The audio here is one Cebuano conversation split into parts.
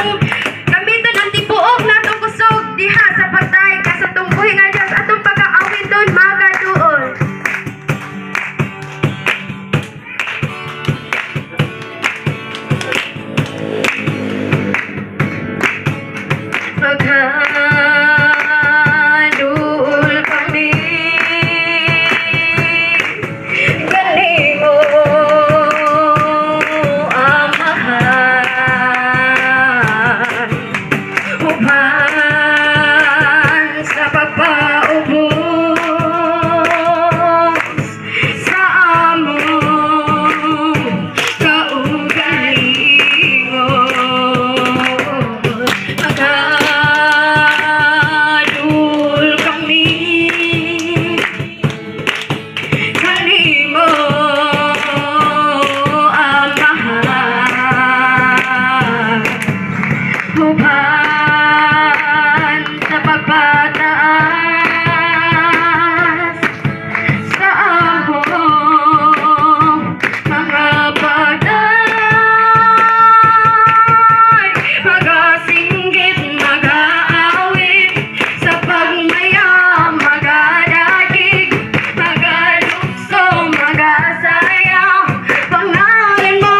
Atong gamiton ang tibuok natong kusog diha sa pagdayeg sa atong buhi nga Dios, atong pagaawiton magaduol. Magaduol kami kanimo, Amahan, uban sa pagpaubos sa among kaugalingon. Magaduol kami kanimo, Amahan, uban sa pagpataas sa among mga bagay. Magasinggit, magaawit sa pagmaya, magadagig, magalukso, magasayaw, pangalan mo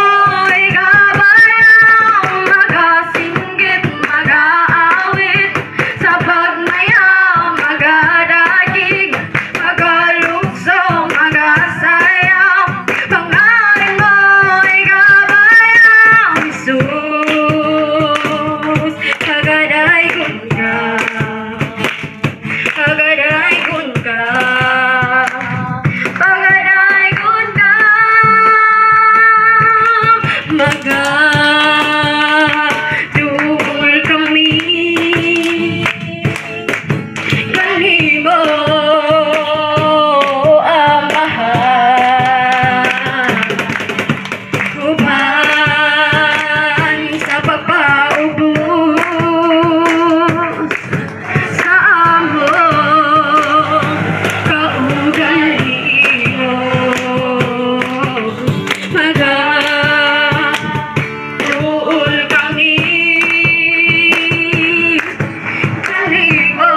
igabayaw. Magasinggit, magaawit sa pagmaya, magadagig, magalukso, magasayaw, pangalan mo igabayaw. Jesus, pagadaygon ka, pagadaygon ka, pagadaygon ka. Magaduol kami kanimo, Amahan, uban sa pagpaubos sa among kaugalingon. Magaduol kami kanimo,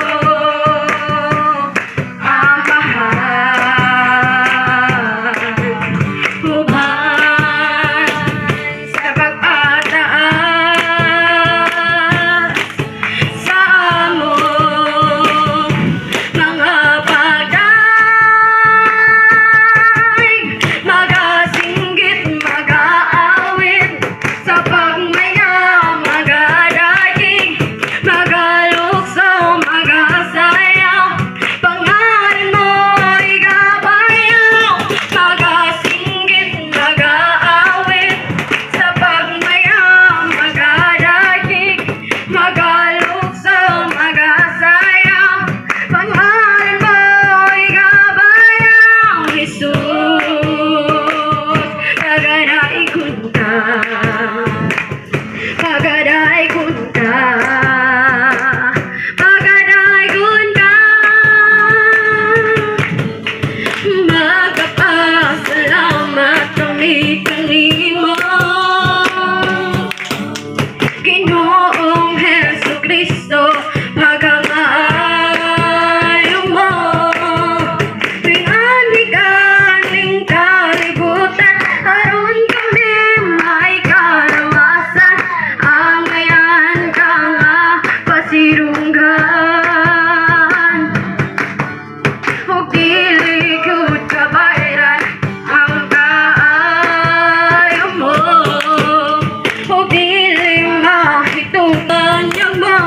Amahan, uban sa pagpataas sa among mga bagay. Magasinggit, magaawit sa pagmaya, magadagig, magalukso, magasayaw, pangalan mo igabayaw. Magasinggit, magaawit sa pagmaya, magadagig, magalukso, magasayaw, pangalan mo igabayaw. Jesus, pagadaygon ka, pagadaygon ka, pagadaygon ka. Magpapasalamat kami kanimo, Ginoong Hesu Kristo, pagamaayo mo. Pingani kaning kalibutan, aron kami may karawasan, angayan ka nga pasirunggan. Ug dili gyud kabayran ang kaayo mo, ug dili mahitungtanyag mo.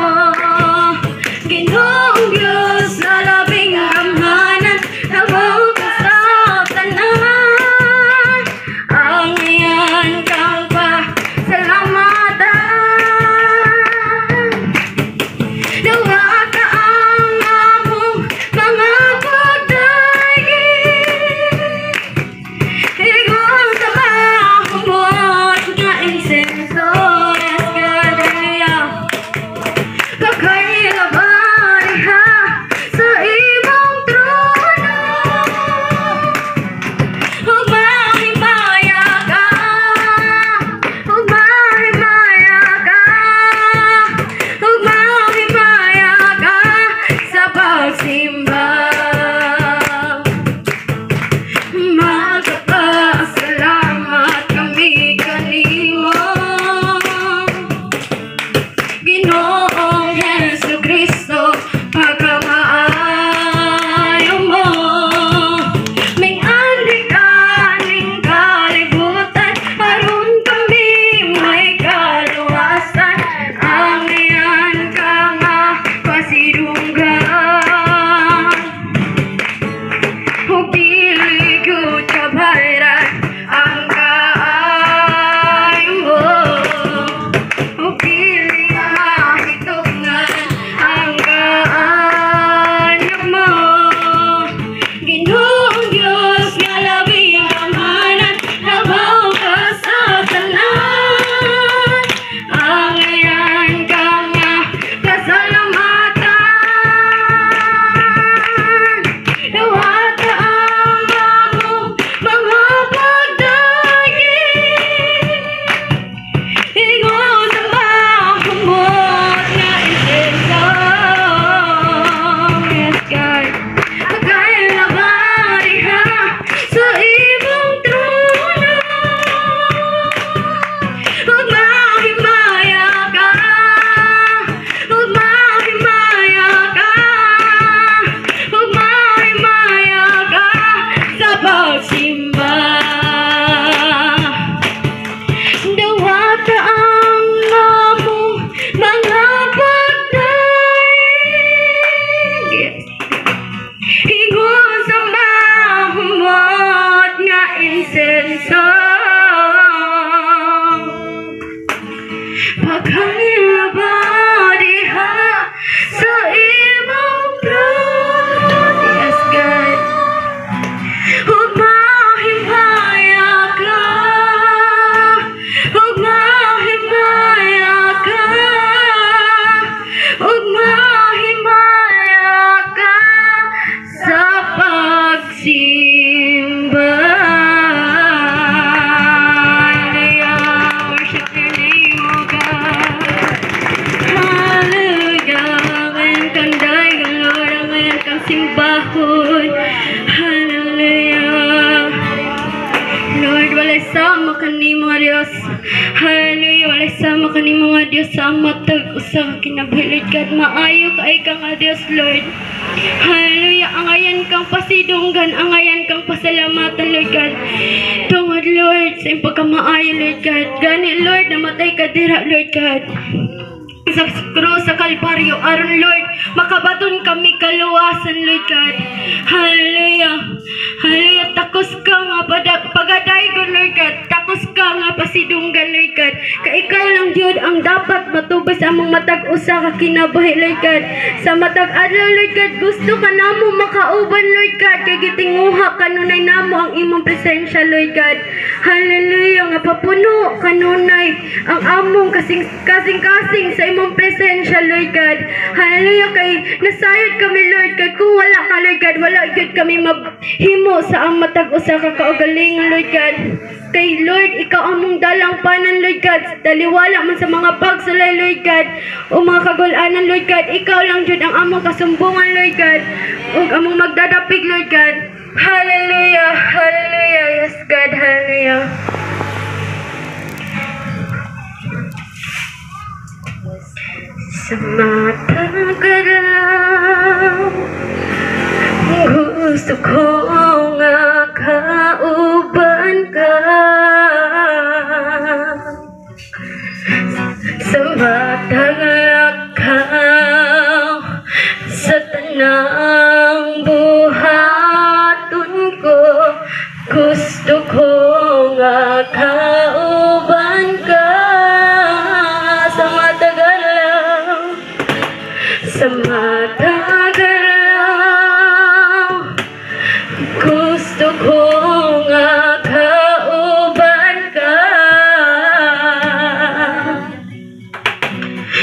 Dios sa matag usa ka kinabuhi, Lord God. Maayo kay ka nga Dios, Lord. Hallelujah. Angayan kang pasidunggan, angayan kang pasalamatan, Lord God. Tungod, Lord, sa imong pagkamaayo, Lord God. Gani, Lord, namatay ka dira, Lord God, sa krus sa Kalbaryo, aron, Lord, makabaton kami kaluwasan, Lord God. Hallelujah. Hallelujah. Takos ka nga pagadaygon, Lord God. Takos ka nga pasidunggan, Lord God. Kay ikaw lang jud ang dapat matubos sa among matag usa ka kinabuhi, Lord God. Sa matag adlaw, Lord God, gusto ka namo makauban, Lord God, kay gitinguha kanunay namo ang imong presensya, Lord God. Hallelujah, nga papuno kanunay ang among kasing kasing kasing sa imong presensya, Lord God. Hallelujah, kay nasayod kami, Lord, kay kung wala ka, Lord God, wala gyud kami mahimo sa ang matag usa ka kaugalingon, Lord God. Kay, Lord, ikaw among dalangpanan, Lord God. Taliwala man sa mga pagsulay, Lord God, o mga kagul-anan, Lord God, ikaw lang jud ang among kasumbungan, Lord God, ug among magdadapig, Lord God. Hallelujah, hallelujah, yes, God, hallelujah. Sa matag adlaw, gusto ko nga kauban ka. Sa matag lakaw, sa tanang buhaton ko, gusto ko nga kauban ka. Sa matag adlaw, sa matag adlaw, gusto ko nga kauban ka.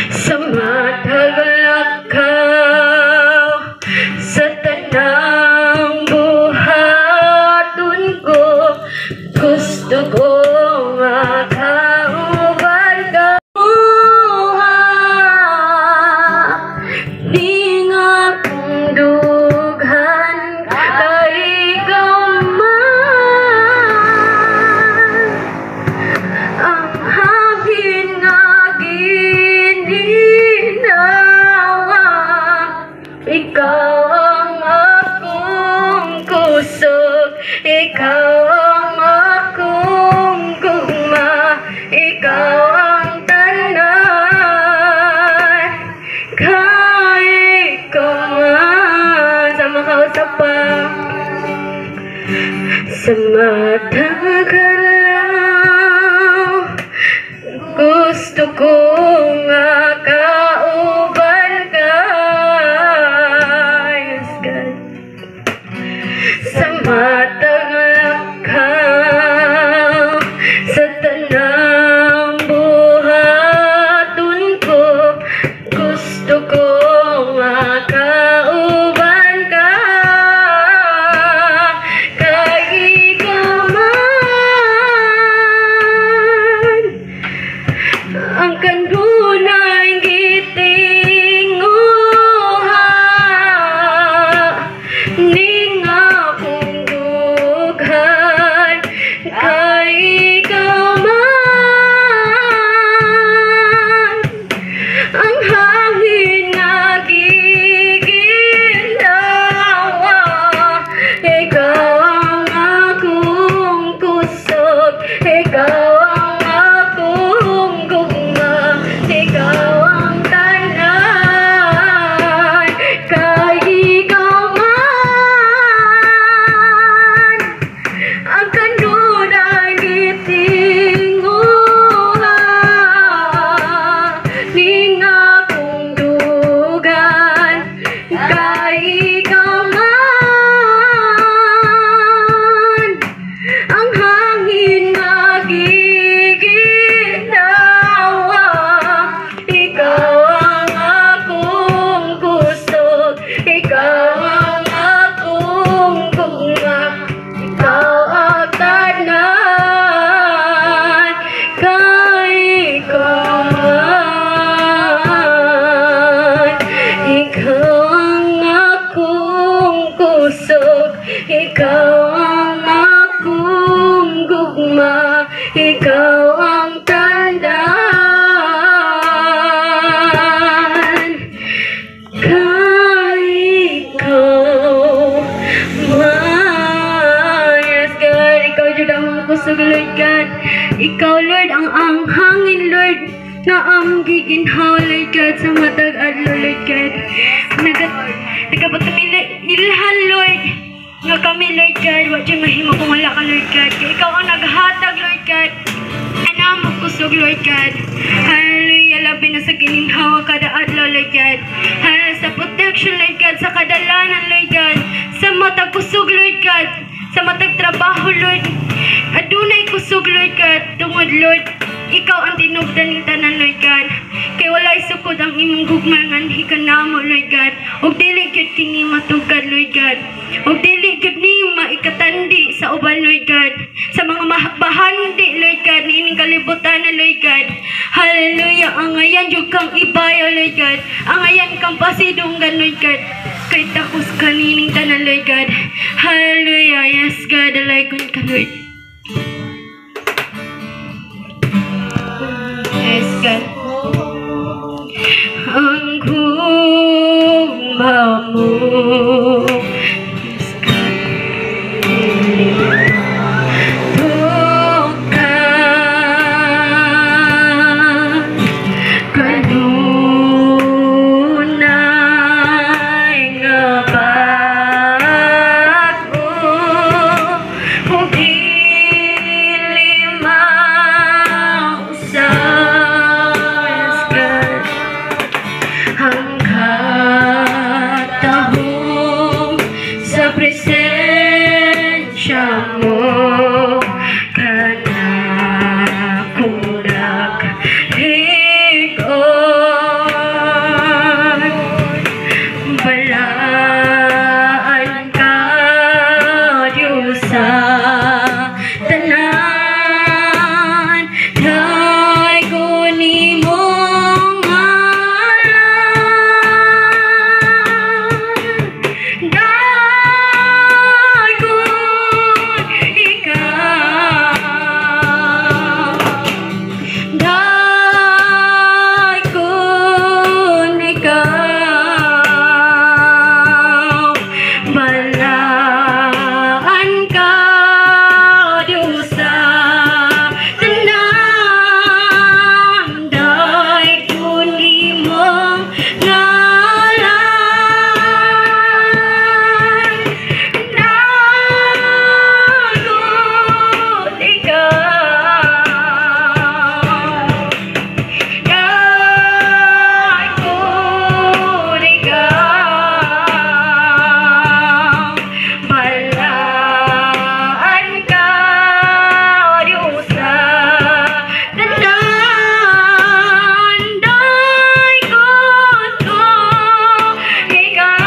Sa matag lakaw, sa tanang buhaton ko, gusto ko nga kauban ka. Di nga kong dughan kay ikaw man ang hangin nga gininawa. Ikaw ang akong kusog, ikaw ang akong gugma, ikaw ang tanan kay ikaw man. Sa makausap pa, sa matag adlaw, gusto ko nga kauban ka. Yes, God. Sa matag lakaw, sa tanang buhaton ko, gusto ko nga kauban ka. Kay ikaw man ang kanunay gitinguha ning akong dughan, kay ikaw man ang hangin nga giginawa. Ikaw ang akong kusog, ikaw ang akong gugma, ikaw ang Pagiginhawa, Lord God, sa matag adlaw, Lord God. Nagabot kami ilhan, Lord. Nga kami, Lord God, wa jud mahimo kung wala ka, Lord God. Kay ikaw ang naghatag, Lord God. Anamo kusog, Lord God. Hallelujah, labi na sa gininhawa kada adlaw, Lord God. Hallelujah, sa protection, Lord God, sa kadalanan, Lord God. Sa matag kusog, Lord God. Sa matag trabaho, Lord. Adunay kusog, Lord God. Tungod, Lord, ikaw ang tinubdan ning tanan, Lord God. Kay walay sukod ang imong gugma nga anhi kanamo, Lord God. Ug dili gyud kini matugad, Lord God. Ug dili gyud ni maikatandi sa uban, Lord God. Sa mga bahandi, Lord God, niining kalibutan na, Lord God. Hallelujah. Angayan jud kang ibayo, Lord God. Angayan kang pasidunggan, Lord God. Kay takos kanining tanan, Lord God. Hallelujah. Yes, God. Dalaygon ka, Lord. Yes, God. Ang gugma mo. Yes, God. Tukan kanunay nga bag-o ug dili mausab. Yes, God. Ang katahom sa presensya mo kanakong naghig-on. Balaan ka, Diyos, sa tanan, daygon nimong ngalan. Daygon ikaw, daygon ikaw, balaan ka, Diyos, sa tanan, daygon imong ngalan. Daygon ikaw, daygon ikaw, balaan ka, Diyos, sa tanan, daygon ko ikaw.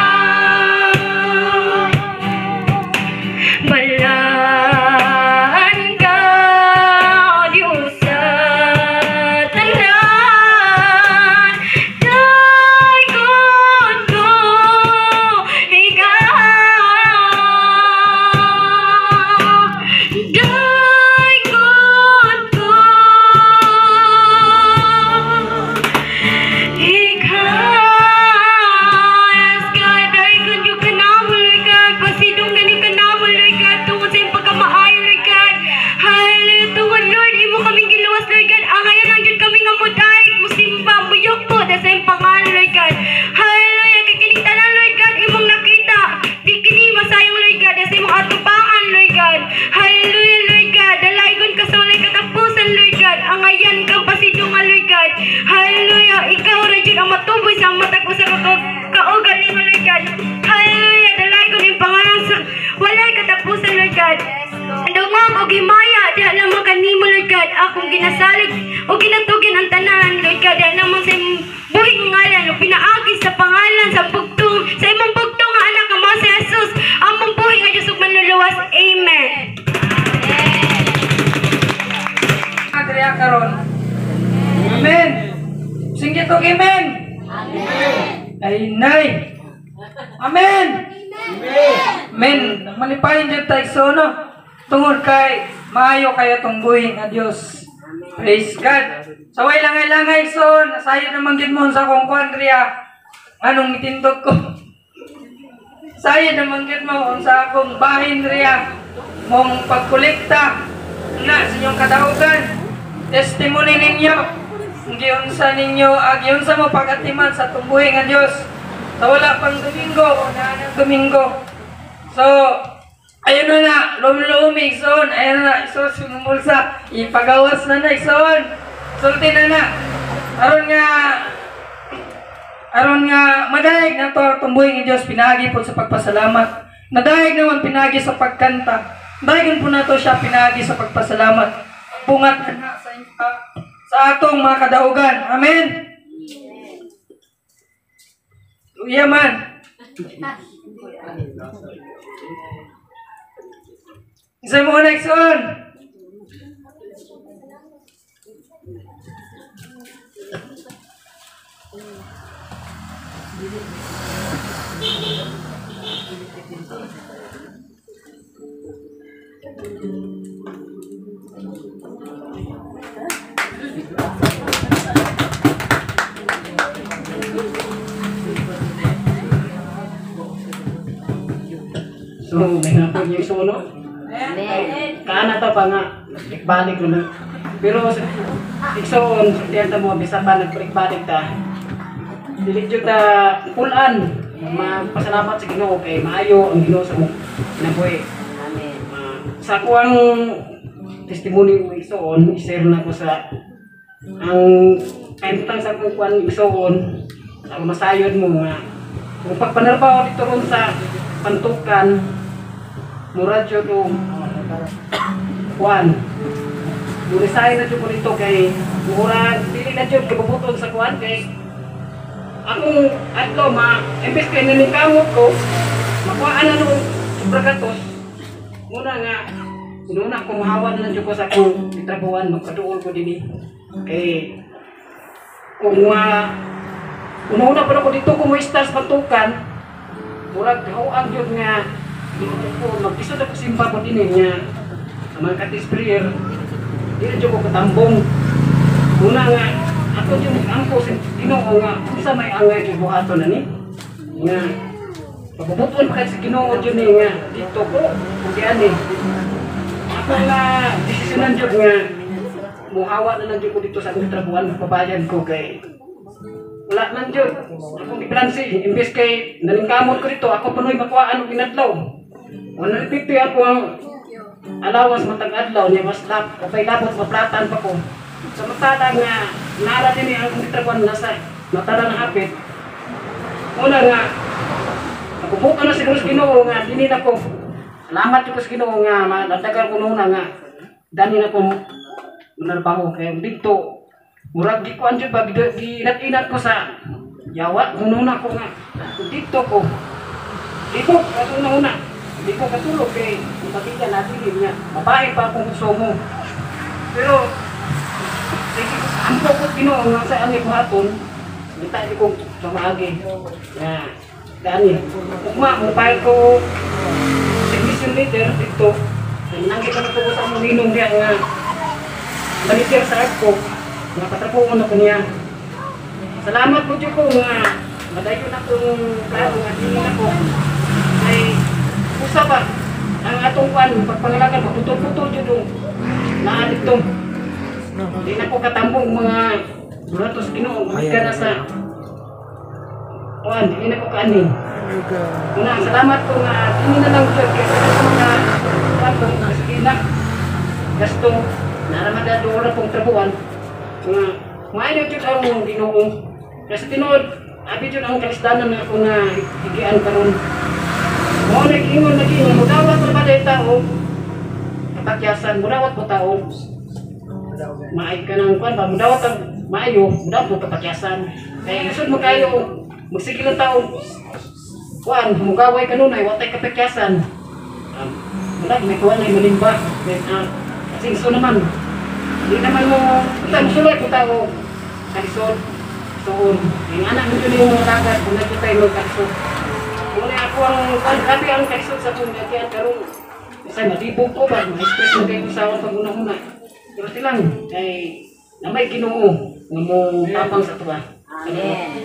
Balaan ka, Diyos, sa tanan, daygon ko ikaw. Daygon ko ikaw. Yes, God, daygon jud ka namo, Lord God. Pasidunggan jud ka namo, Lord God, tungod sa imong pagkamaayo, Lord God. Hallelujah. Tungod, Lord, imo kaming giluwas, Lord God. Angayan lang jud kami nga mudaig, musimba, muyoko sa imong pangalan, Lord God. Hallelujah. Kay kining tanan, Lord God, imong nakita. Di kini masayang, Lord God, sa imong atubangan, Lord God. Hallelujah, Lord God. Dalaygon ka sa walay katapusan, Lord God. Angayan kang pasidungan, Lord God. Hallelujah. Ikaw ra jud ang matuboy sa matag usa ka kaugalingon, Lord God. Hallelujah. Dalaygon imong pangalan sa walay katapusan, Lord God. Dungog og himaya diha lamang kanimo, Lord God. Akong ginasalig o ginatugin ang tanan, Lord God. Diha lamang sa imong buhing ngalan o pinaagi sa pangalan sa bugtong sa imong bugtong nga anak nga mao si Jesus, among buhi nga Diyos ug manluluwas. Amen. Adria karon. Amen. Singgit og amen. Ay nay. Amen. Amen. Malipayon jud ta, igsoon, no. Tungod kay maayo kayo tong buhi nga Dios. Praise God. Sa way langay-langay, igsoon, nasayod naman gid mo sa akong kuan riya. Anong itindog ko? Sayod naman gid mo sa akong bahin riya. Mong pagkolekta na sa inyong kadaugan. Testimony ninyo. Giunsa ninyo, giunsa mo pagatiman sa tumbuhi nga Dios. Sa wala pang Domingo o naa ng Domingo. So, ayun na na, lumlumi, igsoon. Ayun na, isos yung bulsa. Ipagawas na na, igsoon. Sulti na na. Aron nga madayeg na to ang tumbuhi nga Dios pinaagi po sa pagpasalamat. Madayeg naman pinaagi sa pagkanta. Dayon po nato siya pinaagi sa pagpasalamat. Bungat na sa atong mga kadaugan. Amen. Luya man. Isa mo next one. So, may napag yung suno. Kaana ta pa nga, balik na. Pero, igsoon, sultihan ta mo, bisa pa nagbalik-balik ta. Dili jud ta pulan, magpasalamat sa Ginoo kay maayo ang Ginoo sa mong kinabuhi. Amen. Sa akuang testimony mo igsoon, i-share na ko sa ang kaimtang sa akong kuan igsoon, sa masayod mo nga kung pagpanarbaho dito ron sa Pantukan, murad jud og kuan. Murisay na jud ko dito kay murag dili na jud kabubuton sa kuan kay akong adlaw ma imbes kay naningkamot ko makuhaan na noong sobra gatos. Muna nga una ko mahawa na lang jud ko sa akong gitrabahoan, magpaduol ko dinhi. Kay kung una-una pa na ko dito kung may stars Pantukan, murag hawaan jud nga ko magtisod ako simba ko dinhi nga sa mga katis prayer dili jud ko katambong. Una nga ako jud angko sa Ginoo nga unsa may angay jud buhaton ani nga pabubuton pa sa Ginoo jud ni nga dito ko ug diani ako nga desisyonan jud nga muhawa na lang jud ko dito sa akong trabuhan, magpabayan ko kay wala man jud akong giplansi. Imbes kay naningkamot ko dito ako punoy makuhaan og inadlaw 150 ako ang allowance matag adlaw niya mas lap okay labot maplatan pa ko. Samantala nga nara din ang gitrabuhan nasa matara na hapit. Una nga nakubukan na siguro sa Ginoo nga dinhi na ko. Salamat jud ko sa Ginoo nga madagdagan ko nuna nga dani na ko manarbaho kay didto murag gikuan jud ba ginat-inat ko sa yawa nuna ko nga didto ko libog ato una di ko katulog kay pamilya natin nga babae pa akong konsumo. Pero sige ampo ko Ginoo nga sa ani buhaton kita di ko pamaagi nga dani ugma mo bayad ko mission leader didto nangita na ko sa among ninong diha nga manager sa ako nga patrabuhon ako niya. Salamat po jud ko nga madayon akong klaro nga dili nako kay usa ba ang atong kuan pagpangalagan maputol-putol jud og naa didto. Di na ko katambong mga buratos Ginoo gikan na sa kuan di na ko kaani. Una salamat ko nga dili na lang jud kay sa mga kuan kong gasolina gasto naraman na doon na pong trabuhan nga maayo jud ang Ginoo. Kasi tinuod abi jud ang kalisdanan na ako nga higian karon. Mo nag-ingon nag-ingon mudawat ra ba day tao kapakyasan mudawat mo tao maay ka ng kuan ba mudawat ang maayo mudawat mo kapakyasan kay lisod mo kayo magsigil ang tao kuan mugaway kanunay watay kapakyasan wala may kuan ay manimba kasi so naman di naman mo unta musulay ko tao kalisod soon ang anak mo jud yung mga dagat kung nagkita tayo magkalisod. Muna ako ang grabe ang kalisod sa akong giatian karon kasi madibog ko ba ma-stress na kayo sa akong pag-una-una pero silang kay na may Ginoo nga mo tapang sa tuwa. Amen.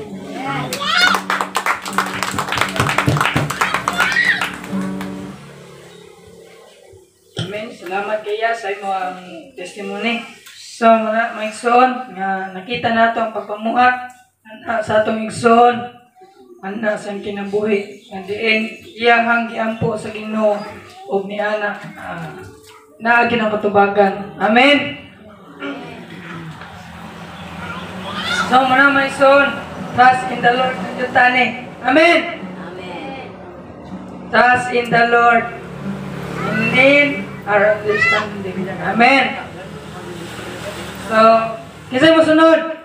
Amen. Salamat kaya sa imong testimony. So mga igsoon nga nakita nato ang pagpamuhat sa atong igsoon ana sa kinabuhi nga diin iyahang giampo sa Ginoo ug niana naagi ang katubagan. Amen. So mga igsoon, trust in the Lord tani. Amen. Amen. Trust in the Lord. In our understanding. Amen. So, kinsa mo sunod?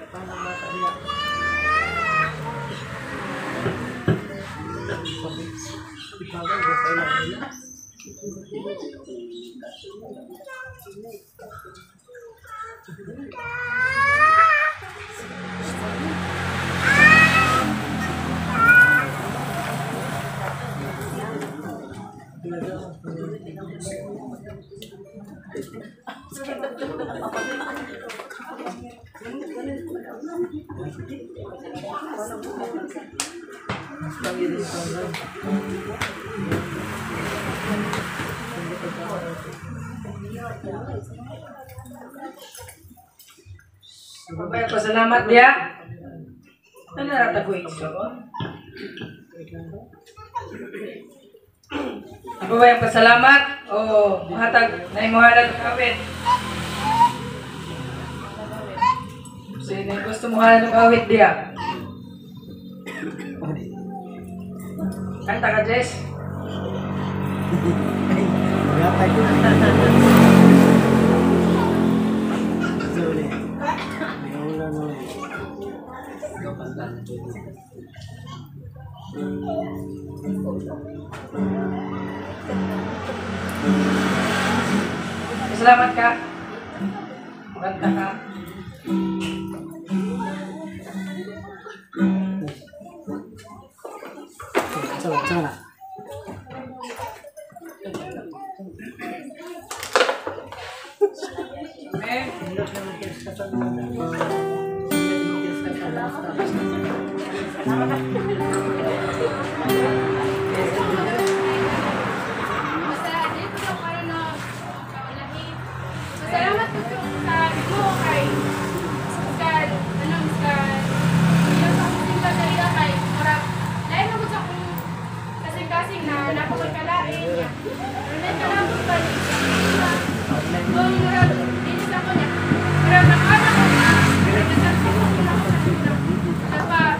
Babay, pasalamat dia. Ano na igsoon? Babay, pasalamat o mahatag na imuhalag ang awit. Sino gusto mo halag ang awit dia? Kanta ka, Jess? Salamat ka. Maganda ka. Coba. Salamat po sa mo kay kasing-kasing na napakagkalain niya. Kung murag dinis ako niya, murag nakaana ko na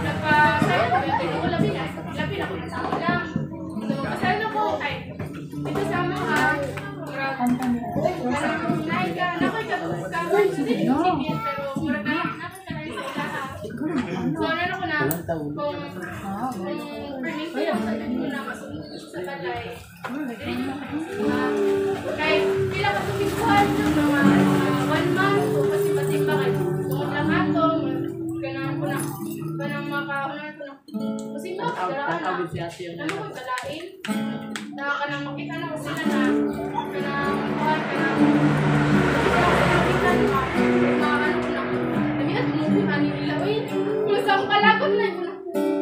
nagpa-sayo ko labi na ako sa lang. Nagpasaylo ko kay dito sa mga murag naika nakoy kabukaman sa dili pero murag nakakalain sa ilaha. So ano ko na kung permission lang sa ko na masunod sa balay. Kay pila ka tumingkuhan ng mga 1 month o pasimba-simba kay tungod lang ato kanang ko na kanang makauna ko na pasimba ka dara na ano ko kalain na kanang makita na ko sila na kanang kuan kanang makita na ano ko na dami at tumukuhan ani nila oy kung sa akong kalagot na ko na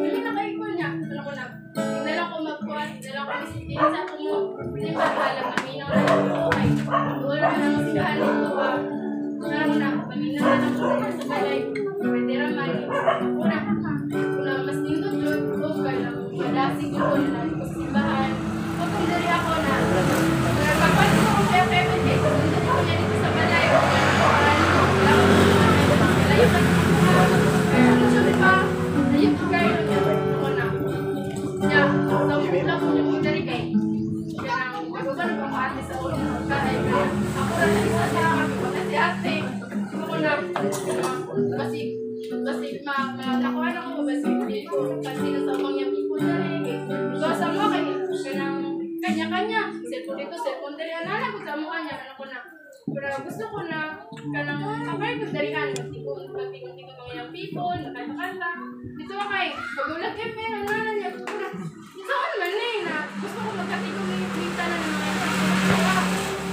dili na kay ko niya ano ko na hindi ko magkuhan hindi lang ko misipin sa akong mo simba alam na minaw na ako kay wala na lang simbahan dito ba ano na paminaw na lang ko sa balay pwede raman una una mas nindot yun o kaya madasig ko na lang ko sa simbahan o kung dali ako na nagpapan ko kung kaya kaya kaya nindot ko niya dito sa balay o kaya layo ka sa pa layo ko kayo ako na ya sa mula ko yung dali kay kanang ako ba nagpamaate sa ulo kay ako ra isa sa ako na si ate ako na basig basig ma nakuha na ko basig dili ko pansin sa akong yang people dali kay so sa mo kay kanang kanya-kanya cellphone dito cellphone dali ana ko sa mo anya ano ko na pero gusto ko na kanang kapay ko dalian magtigon magtigon mga yang people nakakanta dito kay pagulag kay pero na niya ko na so ano man eh na gusto ko magkatigong minta na ng mga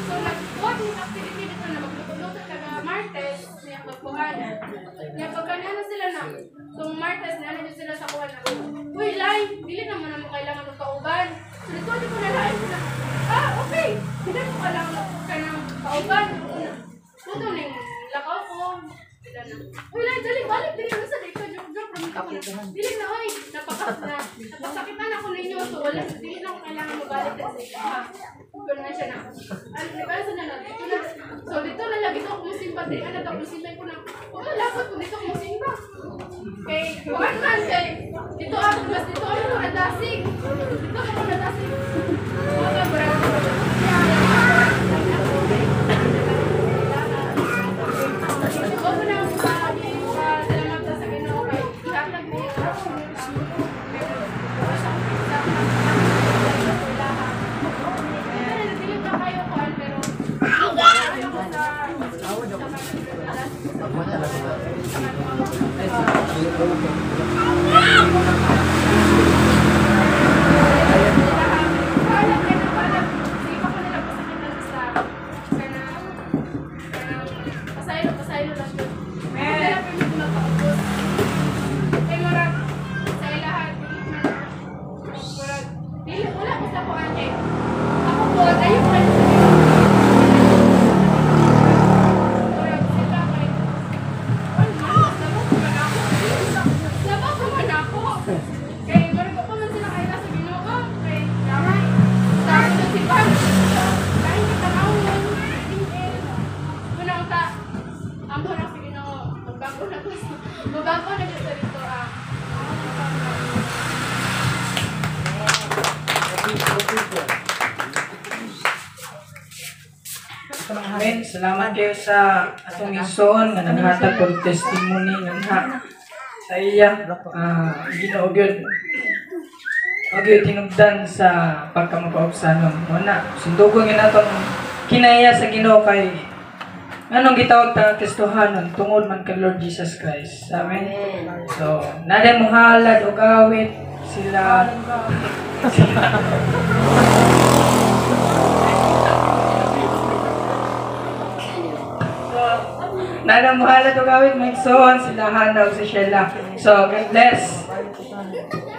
so nag-buhat ng activity dito na magluto-luto kada Martes niya pagkuhan niya pagkanana sila na kung Martes na ano sila sa kuhan na uy lay dili naman na mo kailangan ng kauban so dito di ko na lain ko na ah okay hindi ko kailangan kanang kauban ko na puto ning lakaw ko na. Uy, lang, dali, balik, dali, sa dito, joke, joke, kami ko na. Dili na, oy, napasakitan ako ninyo, so wala, dili na ako kailangan mabalik sa ito, ha. Pero na siya na. Ano, di ba, sa na, dito na. So, dito na lang, dito ako musimba, dili na ako musimba ko na. Wala, lapot ko dito ako musimba. Kay, kuan man, kay, dito ako, mas dito ako nadasig. Dito ako nadasig. Mga bravo. Ako na salamat sa Ginoo kay ihatag niya ako. Pero dili pa kayo kuan pero ayoko sa pasaylo lang yun. Wala pa yung magpaubos. Kay murag sa ilahan, dili man murag dili wala ko sa kuan kay ako po ayaw ko sa murag sila kay ano man labaw ko man ako. Labaw ko man ako. Kay murag ko man sila kay sa Ginoo kay gamay. Sa si Pan. Kain ka tanawon. Unang ta amo na sa Ginoo. Magbago na ko. Mabago na jud sa dito ah. Amen. Salamat kayo sa atong igsoon nga naghatag og testimony nga sa iya Ginoo gyud. Wag gyud tinugdan sa pagkamapaubsanon. Mo na sundugon gyud nato ang kinaiya sa Ginoo kay nganong gitawag ta Kristohanon tungod man kay Lord Jesus Christ. Amen. So, naday mo halad og awit sila. So, nada mo halad og awit mga igsoon sila Hana ug si Sheila. So, God bless. You know my way.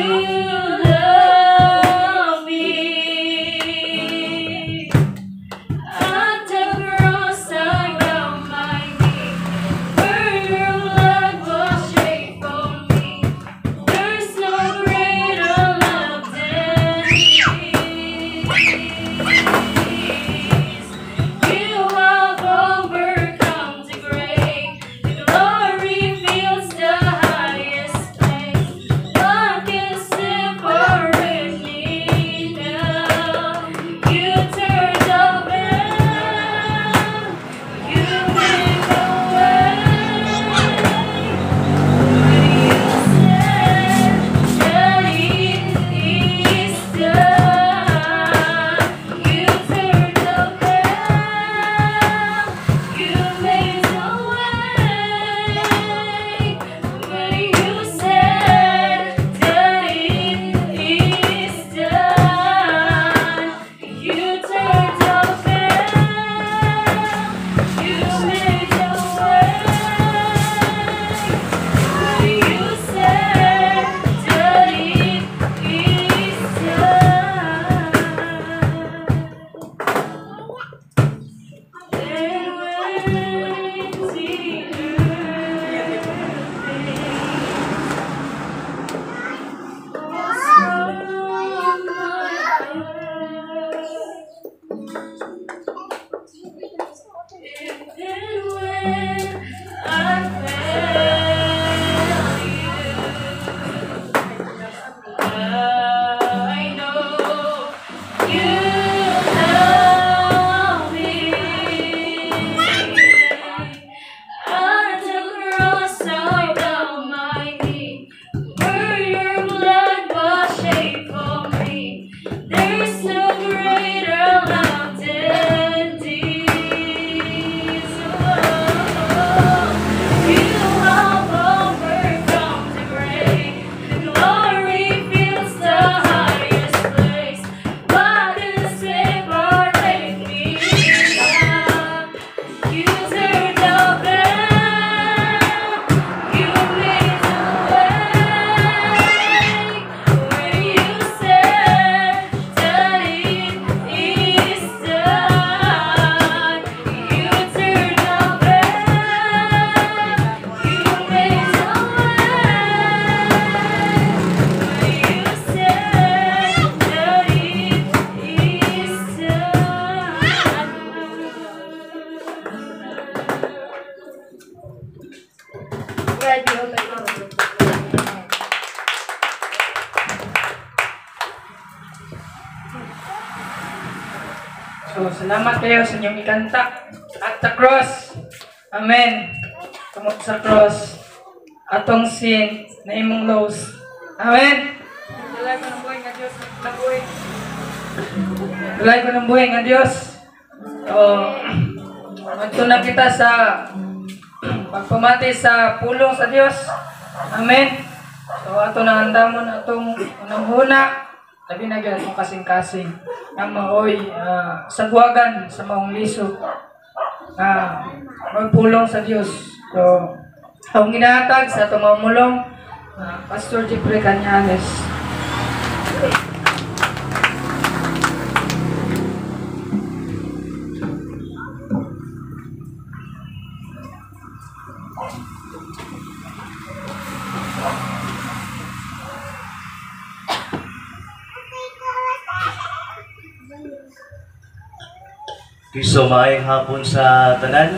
You love me. At the cross I bow my knee, where your blood was shed for me. There's no greater love than this. You have overcome the grave. Your glory fills the highest place. What can separate me now? You turn the veil. You make a way. When you said that it is done, you turned the veil. You made a way. When you said that it is done, you turned the veil. You made a way. When you said that it is done. Then when the earth was from my heart, and when I fail you, I know you love me. At the cross I bow my knee, where your blood was shed for me. There's no greater love than this. Oh, you have overcome the grave. The glory fills the highest place. What can separate me now? You turned the veil. You made a way. When you said that it is done, you turned the veil. You made a way. When you said that it is done. God be open. So, salamat kayo sa inyong ikanta. At the cross. Amen. Tungod sa cross. Atong sin na imong loss. Amen. Dulay ko ng buhay nga Diyos. Ng buhay. Dulay ko ng buhay nga Diyos. So, adto na kita sa pagpamati sa pulong sa Dios. Amen. So, ato na andamon atong unang huna. Labi na gyud atong kasing-kasing nga maoy sagwagan sa maong liso nga magpulong sa Dios. So, ang ginahatag sa atong mamulong, Pastor Jeffrey Cañales. Okay, so maayong hapon sa tanan.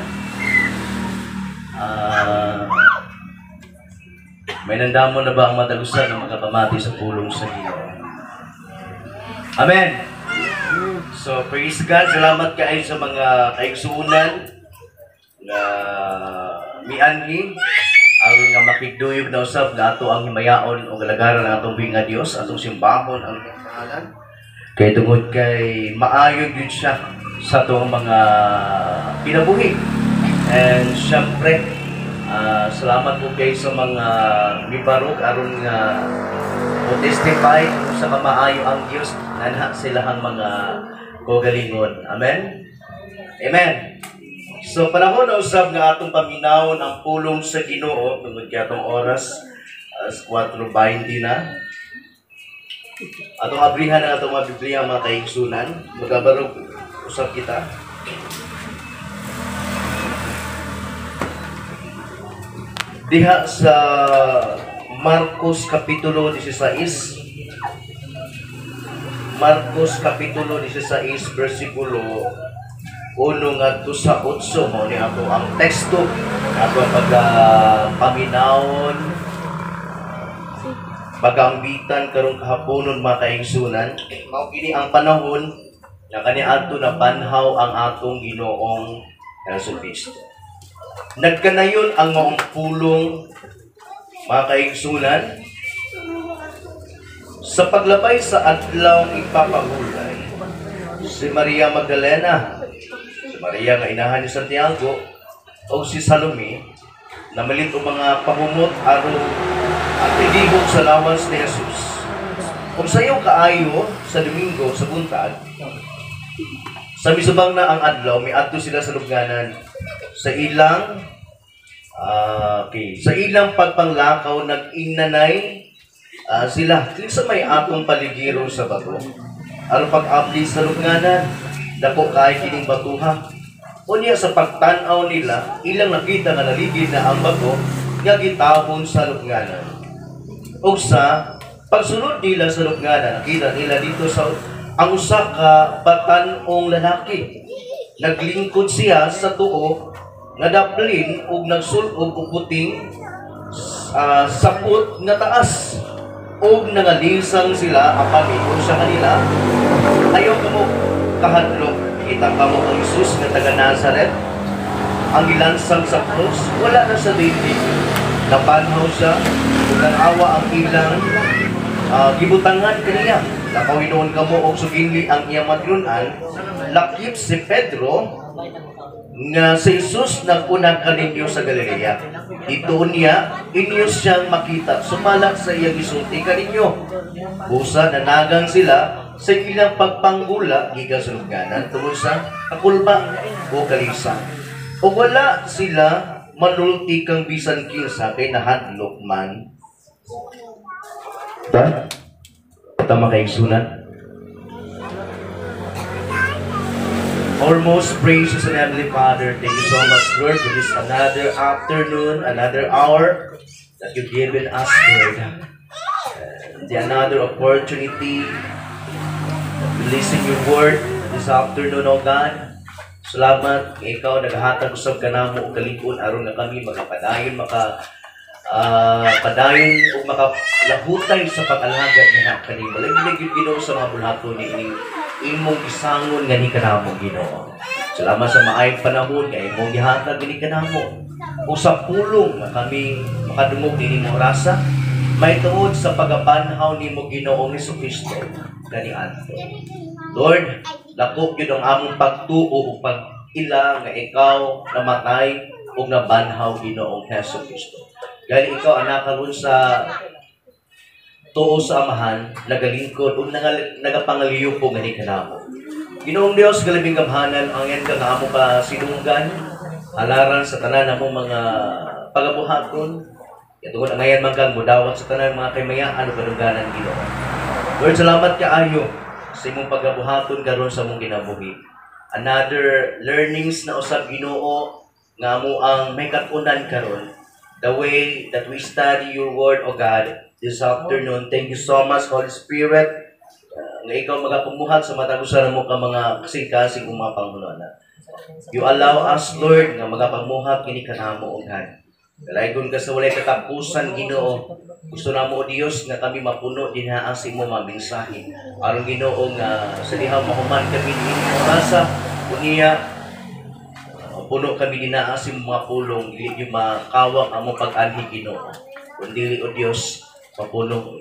May nandamon na ba ang matag usa na makapamati sa pulong sa Ginoo? Amen. So praise God, salamat kaayo sa mga kaigsuonan nga mianhi aron nga makigduyog na usab nga ato ang himayaon o galagaran ang atong buhi nga Dios, atong simbahon ang iyang pangalan. Kay tungod kay maayo gyud siya sa atong mga kinabuhi. And syempre, salamat po kay sa mga mibarog aron nga mo testify kung sa kamaayo ang Dios nganha silahang mga kaugalingon. Amen. Amen. So panahon na usab nga atong paminawon ang pulong sa Ginoo tungod kay atong oras alas 4:20 na. Atong abrihan ang atong mga Biblia, mga kaigsunan. Magabarog usab kita. Diha sa Marcos Kapitulo 16. Marcos Kapitulo 16, versikulo 1 ngadto sa 8, mao ni ato ang teksto ato ang pagpaminawon, pag-ambitan karong kahaponon, mga kaigsunan. Mao kini ang panahon nga kaniadto na banhaw ang atong Ginoong Hesukristo. Nagkanayon ang maong pulong, mga kaigsunan, sa paglabay sa adlaw ipapahulay, si Maria Magdalena, si Maria nga inahan ni Santiago, o si Salome, namalit og mga pahumot aron at igihok sa lawas ni Jesus. Kung sayo kaayo sa Domingo sa buntag, sa misubang na ang adlaw, miadto sila sa lubnganan. Sa ilang okay, sa ilang pagpanglakaw nag-inanay sila kinsa may atong paligiro sa bato aron pag-abli sa lubnganan. Dako kay kining batuha. Unya sa pagtan-aw nila, ilang nakita nga naligid na ang bato nga gitahon sa lubnganan. Ug sa pagsunod nila sa lubnganan, nakita nila dito sa ang usa ka batan-ong lalaki. Naglingkod siya sa tuo nga daplin ug nagsul-ob og puting sapot nga taas, ug nangalisang sila apan miingon sa kanila, ayaw kamo kahadlok, kita kamo ang Jesus nga taga Nazaret ang gilansang sa krus, wala na sa daigdig, napanhaw siya ug awa ang ilang gibutangan kaniya. Lakaw hinuon kamo og suginli ang iyang matinun-an, lakip si Pedro nga si Jesus naguna kaninyo sa Galilea. Dito niya inyo siyang makita sumala sa iyang gisulti kaninyo. Busa nanagang sila sa ilang pagpanggula gikan sa lubnganan tungod sa kakulba o kalisa. O wala sila manulti kang bisan kinsa kay nahadlok man. Ta? Tama kaigsunan. Our most precious and heavenly Father, thank you so much, Lord, for this another afternoon, another hour that you've given us, Lord. The another opportunity to listen your word this afternoon, O God. Salamat, ikaw naghatag usab kanamo og kalig-on aron nga kami makapadayon, padayon ug makalahutay sa pag-alagad nga kanimo. Labi gyud Ginoo sa mga bulhaton ni imong gisangon nga ni kanamo, Ginoo. Salamat sa maayong panahon nga imong gihatag ni kanamo. Ug sa pulong nga kami makadungog nining orasa, may tuod sa pagapanhaw nimo Ginoong Hesukristo kaniadto. Lord, dako gyud ang among pagtuo ug pag-ila nga ikaw namatay ug nabanhaw Ginoong Hesukristo. Dahil ikaw anak karon sa tuo sa Amahan, nagalingkod ug nagapangaliyo po gani kanamo. Ginoong Dios, galabing gamhanan, ang yan ka nga amo pa sinunggan, halaran sa tanan namong mga pagabuhaton. Katungod ang ngayon man kang mudawat sa tanan mga kaymayaan o kadungganan, Ginoo. Lord, salamat kaayo sa imong pagabuhaton karon sa among kinabuhi. Another learnings na usab, Ginoo, nga amo ang may katunan karon. The way that we study your word, O God, this afternoon. Thank you so much, Holy Spirit. Nga ikaw magapumuhat sa matag usa namo ka mga kasing-kasing ug mga panghunahuna. You allow us, Lord, nga magapamuhat kini kanamo, O God. Dalaygon ka sa walay katapusan, Ginoo. Gusto namo, O Dios, nga kami mapuno dinha sa imo mga mensahe. Aron, Ginoo, nga sa dihang mahuman kami niini orasa, unya puno kami dinaa sa imong mga pulong, dili gyud makawang among pag-anhi, Ginoo. Kun dili, O Dios, mapuno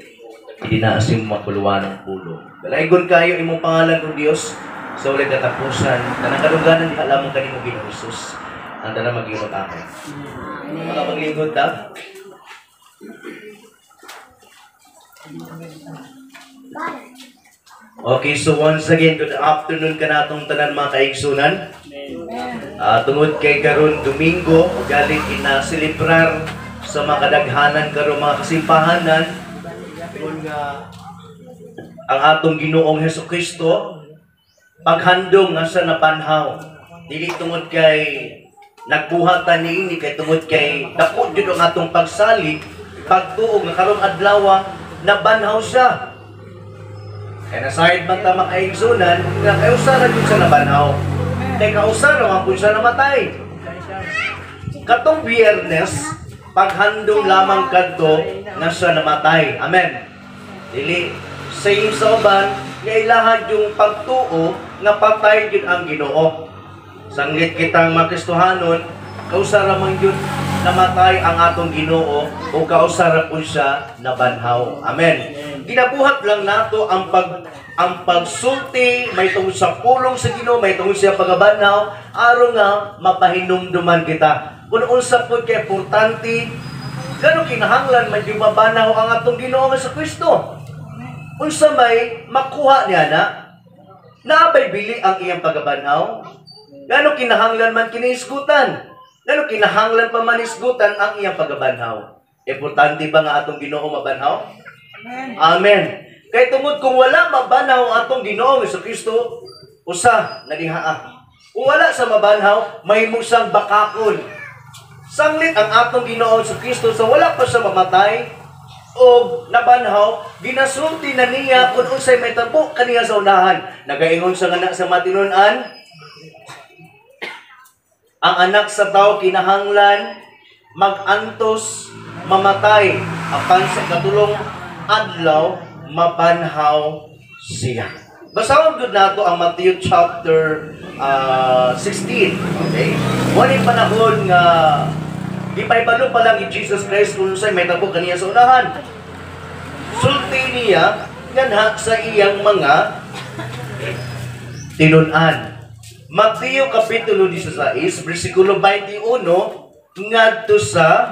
dinaa sa imong mga kuluwanong pulong. Dalaygon kayo imong pangalan, O Dios, sa walay katapusan. Tanang kadungganan diha lamang kanimo, Ginoong Hesus. Ang tanang mag-ingon amen. Mga maglingkod ta. Okay, so once again, good afternoon kanatong tanan mga kaigsunan. Tungod kay karon Domingo, galing ina-celebrar sa mga kadaghanan karon mga kasimpahanan. Tungod nga Ang atong Ginoong Hesus Kristo paghandom nga sa nabanhaw. Dili tungod kay nagbuhat ta niini, kay tungod kay dako jud ang atong pagsalig, pagtuo nga karong adlaw nabanhaw siya. Kay nasayod man ta makaigsunan nga kay usa ra jud sa nabanhaw. Kay kausa ra man pud siya namatay. Katong Biyernes, paghandom lamang kadto nga siya namatay. Amen. Dili same sa uban nga ilahan yung pagtuo nga patay jud ang Ginoo. Sanglit kitang mga Kristohanon, kausa ra man jud namatay ang atong Ginoo o kausa ra pud siya nabanhaw. Amen. Ginabuhat lang nato ang pagsulti may tungod sa pulong sa Ginoo, may tungod sa pagabanhaw, aron nga mapahinumduman kita. Kung unsa pud kay importante, gano kinahanglan man yung mabanhaw ang atong Ginoo nga sa Kristo. Unsa may makuha niya na naabay bili ang iyang pagabanhaw? Gano kinahanglan man kiniisgutan? Gano kinahanglan pa man isgutan ang iyang pagabanhaw? Importante ba nga atong Ginoo mabanhaw? Amen. Amen. Kay tungod kung wala mabanhaw ang atong Ginoo Hesus Kristo, usa na dihaa. Kung wala sa mabanhaw, mahimo siyang bakakon. Sanglit ang atong Ginoo Hesus Kristo sa wala pa siya mamatay o nabanhaw, ginasulti na niya kung unsay may tabo kaniya sa unahan. Nagaingon sa nga sa matinunan, ang anak sa tao kinahanglan magantos, mamatay, apan sa katulong adlaw mabanhaw siya. Basahon gud nato ang Matthew chapter 16. Okay? Wala panahon nga gipaybalo pa lang ni Jesus Christ kung unsay may tabo kaniya sa unahan. Sulti niya nganha sa iyang mga tinun-an. Mateo kapitulo 16, versikulo 21 ngadto sa,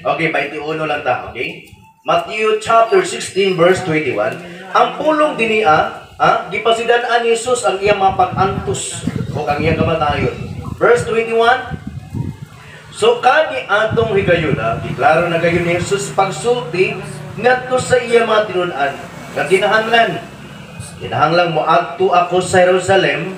okay, 21 lang ta, okay? Matthew chapter 16 verse 21. Ang pulong dinia, gipasidan-an ni Jesus ang iyang mga pag-antos o ang iyang kamatayon. Verse 21. So kani atong higayuna, giklaro na gayon ni Jesus pagsulti ngadto sa iyang mga tinun-an. Nga kinahanglan moadto ako sa Jerusalem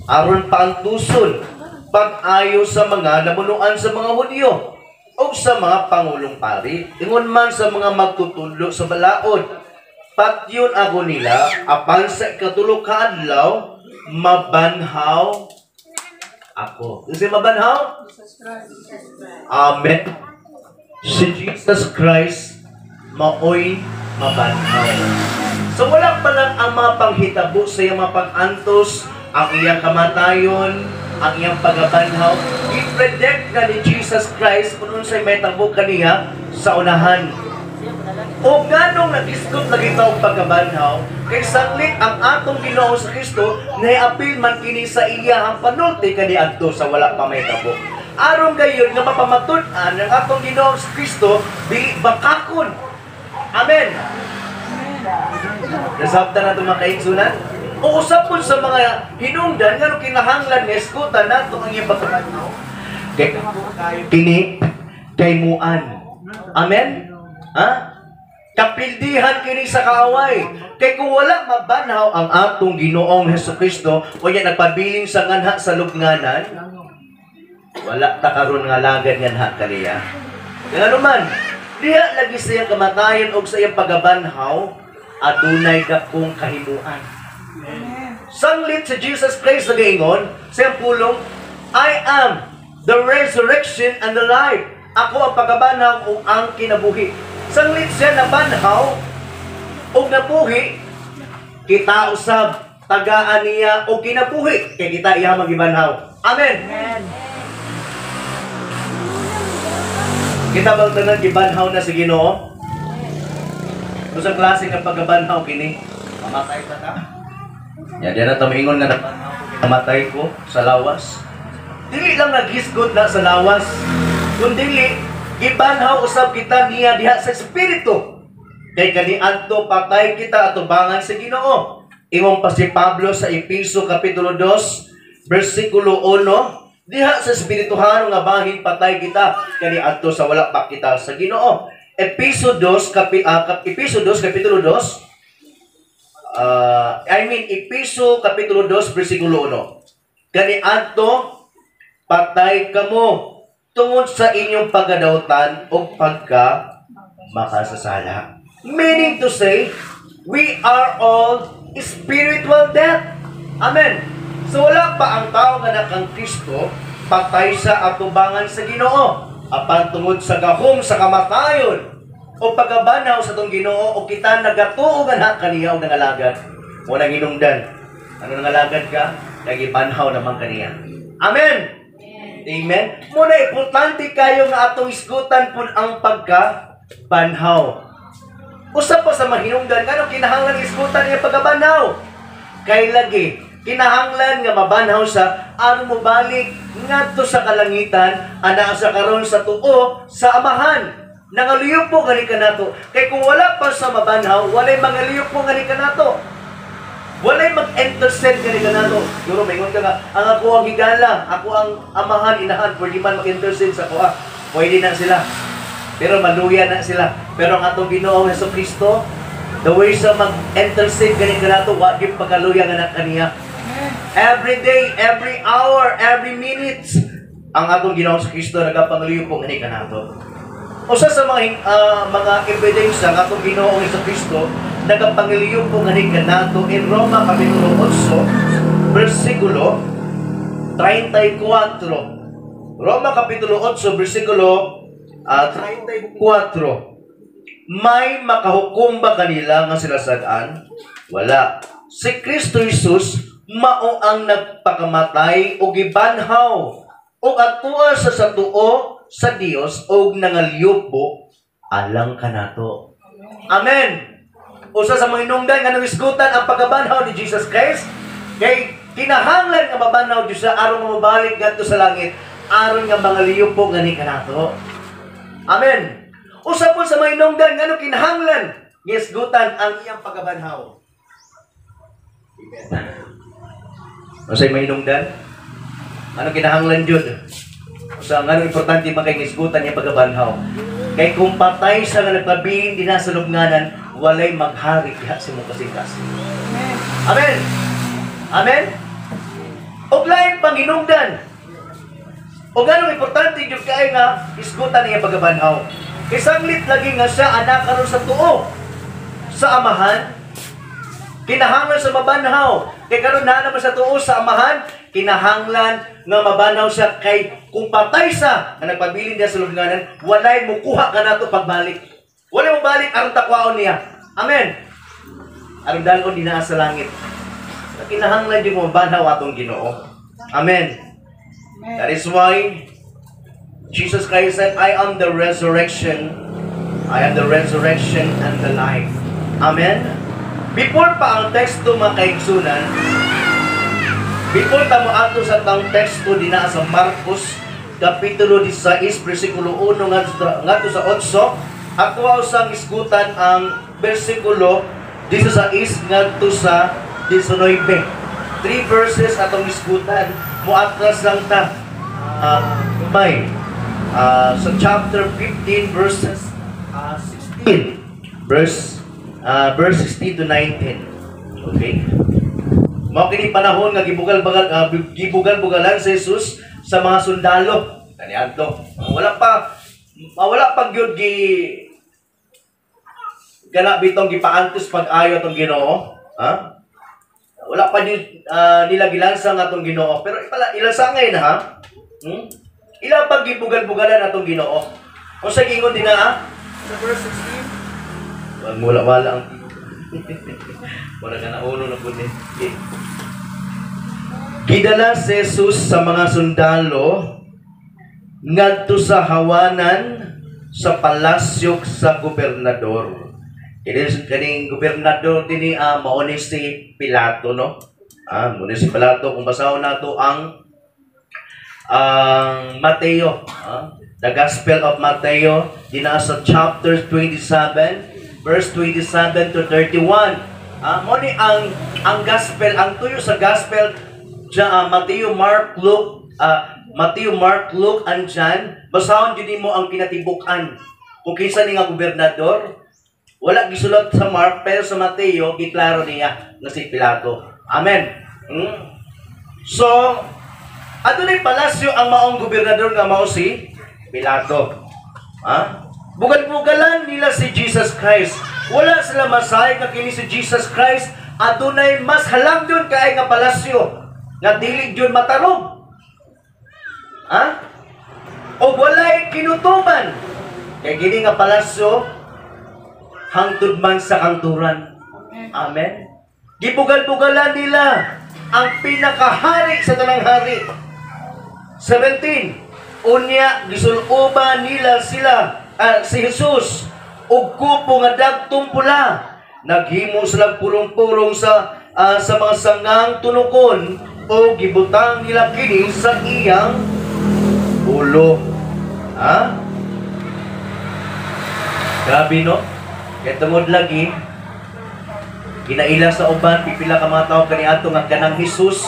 aron paantuson pag-ayo sa mga namunuan sa mga Hudyo o sa mga pangulong pari, ingon man sa mga magtutudlo sa balaod. Patyon ako nila, apan sa ikatulo ka adlaw, mabanhaw ako. Kasi mabanhaw? Amen. Si Jesus Christ maoy mabanhaw. So wala pa lang ang mga panghitabo sa iyang mga pag-antos, ang iyang kamatayon, ang iyang pagabanhaw. I-predict na ni Jesus Christ kung unsay may tabo kaniya sa unahan. O ganong nag-isgot lagi ta og pagabanhaw, kay sanglit ang atong Ginoo sa Kristo nahiapil man kini sa iya ang panulti kaniadto sa wala pa may tabo. Aron gayon nga mapamatud-an ang atong Ginoo sa Kristo dili bakakon. Amen. Nasabtan na itong mga kaigsunan. O usap po sa mga hinungdan nga kinahanglan nga eskutan nato ang iyang pagkabanhaw. Kay kini kaymuan. Amen? Ha? Kapildihan kini sa kaaway. Kay kung wala mabanhaw ang atong Ginoong Hesukristo, o yan nagpabilin sa nganha sa lubnganan, wala ta karon nga lagad nganha kaniya. Ngano man, diha lagi sa iyang kamatayon og sa iyang pagabanhaw, adunay dakong kahimuan. Sanglit si Jesus Christ nagaingon sa iyang pulong, I am the resurrection and the life. Ako ang pagabanhaw o ang kinabuhi. Sanglit siya nabanhaw o nabuhi, kita usab tagaan niya o kinabuhi, kay kita iya magibanhaw. Amen. Amen. Kita bang tanan gibanhaw na si Ginoo? Unsa klase nga pagabanhaw kini? Mamatay ba ta? Ya, diyan na tamiingon nga nabanhaw ko, namatay ko sa lawas. Dili lang naghisgot na sa lawas, kundili gibanhaw usab kita niya diha sa espiritu. Kay kaniadto patay kita atubangan sa Ginoo. Ingon pa si Pablo sa Epeso kapitulo 2 bersikulo 1, diha sa espirituhano nga bahin patay kita kaniadto sa wala pa kita sa Ginoo. Epeso 2 Epeso 2 kapitulo 2 I mean, Epeso Kapitulo 2, versikulo 1. Kaniadto, patay kamo tungod sa inyong pagkadawtan o pagka makasasala. Meaning to say, we are all spiritual death. Amen. So wala pa ang tao nga naa kang Kristo, patay sa atubangan sa Ginoo. Apan tungod sa gahom sa kamatayon o pagkabanhaw sa atong Ginoo o kita nagatuo nga kaniya o nangalagad. Mo nang hinungdan. Ano nangalagad ka? Nagibanhaw naman kaniya. Amen. Amen. Muna importante kayo nga atong isgutan pud ang pagka banhaw. Usa pa sa mahinungdan ngano kinahanglan isgutan ang pagkabanhaw. Kay lagi kinahanglan nga mabanhaw sa aron mo balik ngadto sa kalangitan ana sa karon sa tuo sa Amahan. Nangaluyop gani kanato. Kay kung wala pa sa mabanhaw, walay mangaluyop gani kanato. Walay mag-intercede gani kanato. Siguro maingon ka nga, ang ako ang higala, ako ang amahan, inahan, pwede man mag-intercede sa kuha. Pwede na sila. Pero maluya na sila. Pero ang atong Ginoong Hesus Kristo, the way sa mag-intercede gani kanato, wa gyud pagkaluya nga na kaniya. Every day, every hour, every minute, ang atong Ginoong Hesus Kristo nagapangaluyo po gani kanato. Usa sa mga ebidensya ng atong Ginoong Hesus Kristo nagapangiliyo po ngani kanato in Roma Kapitulo 8 versikulo 34. Roma Kapitulo 8 versikulo 34. May makahukom ba kanila nga sila sagaan? Wala. Si Kristo Jesus mao ang nagpakamatay o gibanhaw o atua sa tuo sa Dios og nangalyupo alang kanato. Amen. Usa sa mga hinungdan nga nangisgutan ang pagkabanhaw ni Jesus Christ kay kinahanglan nga mabanhaw Dios sa aron nga mobalik ngadto sa langit aron nga mangaliyupo ngani kanato. Amen. Usa po sa mga hinungdan ngano kinahanglan ngisgutan ang iyang pagkabanhaw. Amen. Usa may hinungdan ano kinahanglan jud? Usa ngano importante man kay ngisgutan iyang pagkabanhaw. Kay kung patay sa nga nagpabilin dinha sa lubnganan, walay maghari diha sa imong kasingkas. Amen. Amen. Og lain pang hinungdan. Og anong importante jud kay nga isgutan niya pagkabanhaw. Kay sanglit lagi nga siya anak karon sa tuo sa Amahan, kinahanglan sa mabanhaw. Kay karon naa naman sa tuo sa Amahan, kinahanglan nga mabanhaw siya kay kung patay sa nga nagpabilin diha sa lubnganan, walay mukuha kanato pagbalik. Walay mobalik aron takwaon niya. Amen. Aron dalon dinaa sa langit. Kinahanglan jud mo mabanhaw atong Ginoo. Amen. That is why Jesus Christ said, "I am the resurrection. I am the resurrection and the life." Amen. Before pa ang teksto mga kaigsunan, before ta moadto sa tang teksto dinaa sa Marcos Kapitulo 16 versikulo 1 ngadto sa 8, ato usang isgutan ang versikulo 16 ngadto sa 19. 3 verses atong isgutan, moatras lang ta may sa chapter 15 verses 16 verse verse 16 to 19. Okay. Mao kini panahon nga gibugal-bugalan si Jesus sa mga sundalo kaniadto. Wala pa gyud gi gana bitong gipaantos pag-ayo atong Ginoo, ha? Wala pa gyud nila gilansang atong Ginoo, pero ipala ilansangay na ha. Ila pag gibugal-bugalan atong Ginoo. Unsa gingon dinaa sa verse 16? Wag wala wala ang wala ka na uno na pud ni. Okay. Gidala si Jesus sa mga sundalo ngadto sa hawanan sa palasyo sa gobernador. Kini kaning gobernador dinhi mao ni si Pilato, no? Mao ni si Pilato kung basahon nato ang Mateo, the Gospel of Mateo dinaa sa chapter 27 verse 27 to 31. Mao ni ang gospel, ang tuyo sa gospel Matthew, Mark, Luke, Matthew, Mark, Luke, and John, basahon jud nimo ang kinatibuk-an. Kung kinsa ni nga gobernador, Wala gisulat sa Mark, pero sa Mateo, giklaro niya na si Pilato. Amen. So, adunay palasyo ang maong gobernador nga mao si Pilato. Ha? Bugal-bugalan nila si Jesus Christ. Wala sila masayod nga kini si Jesus Christ adunay mas halangdon kay nga palasyo nga dili jud matarob. Ha? O walay kinutuban. Kay kini nga palasyo hangtod man sa kangturan. Amen. Gibugal-bugalan nila ang pinakahari sa tanang hari. 17. Unya gisuloban nila sila si Jesus og kupo nga dagtong pula. Naghimo sila purong-purong sa mga sangang tunukon o gibutang nila kini sa iyang ulo. Ha? Grabe, no? Kaya tungod lagi, ginaila sa uban, pipila ka mga tao kaniadto nga kanang Jesus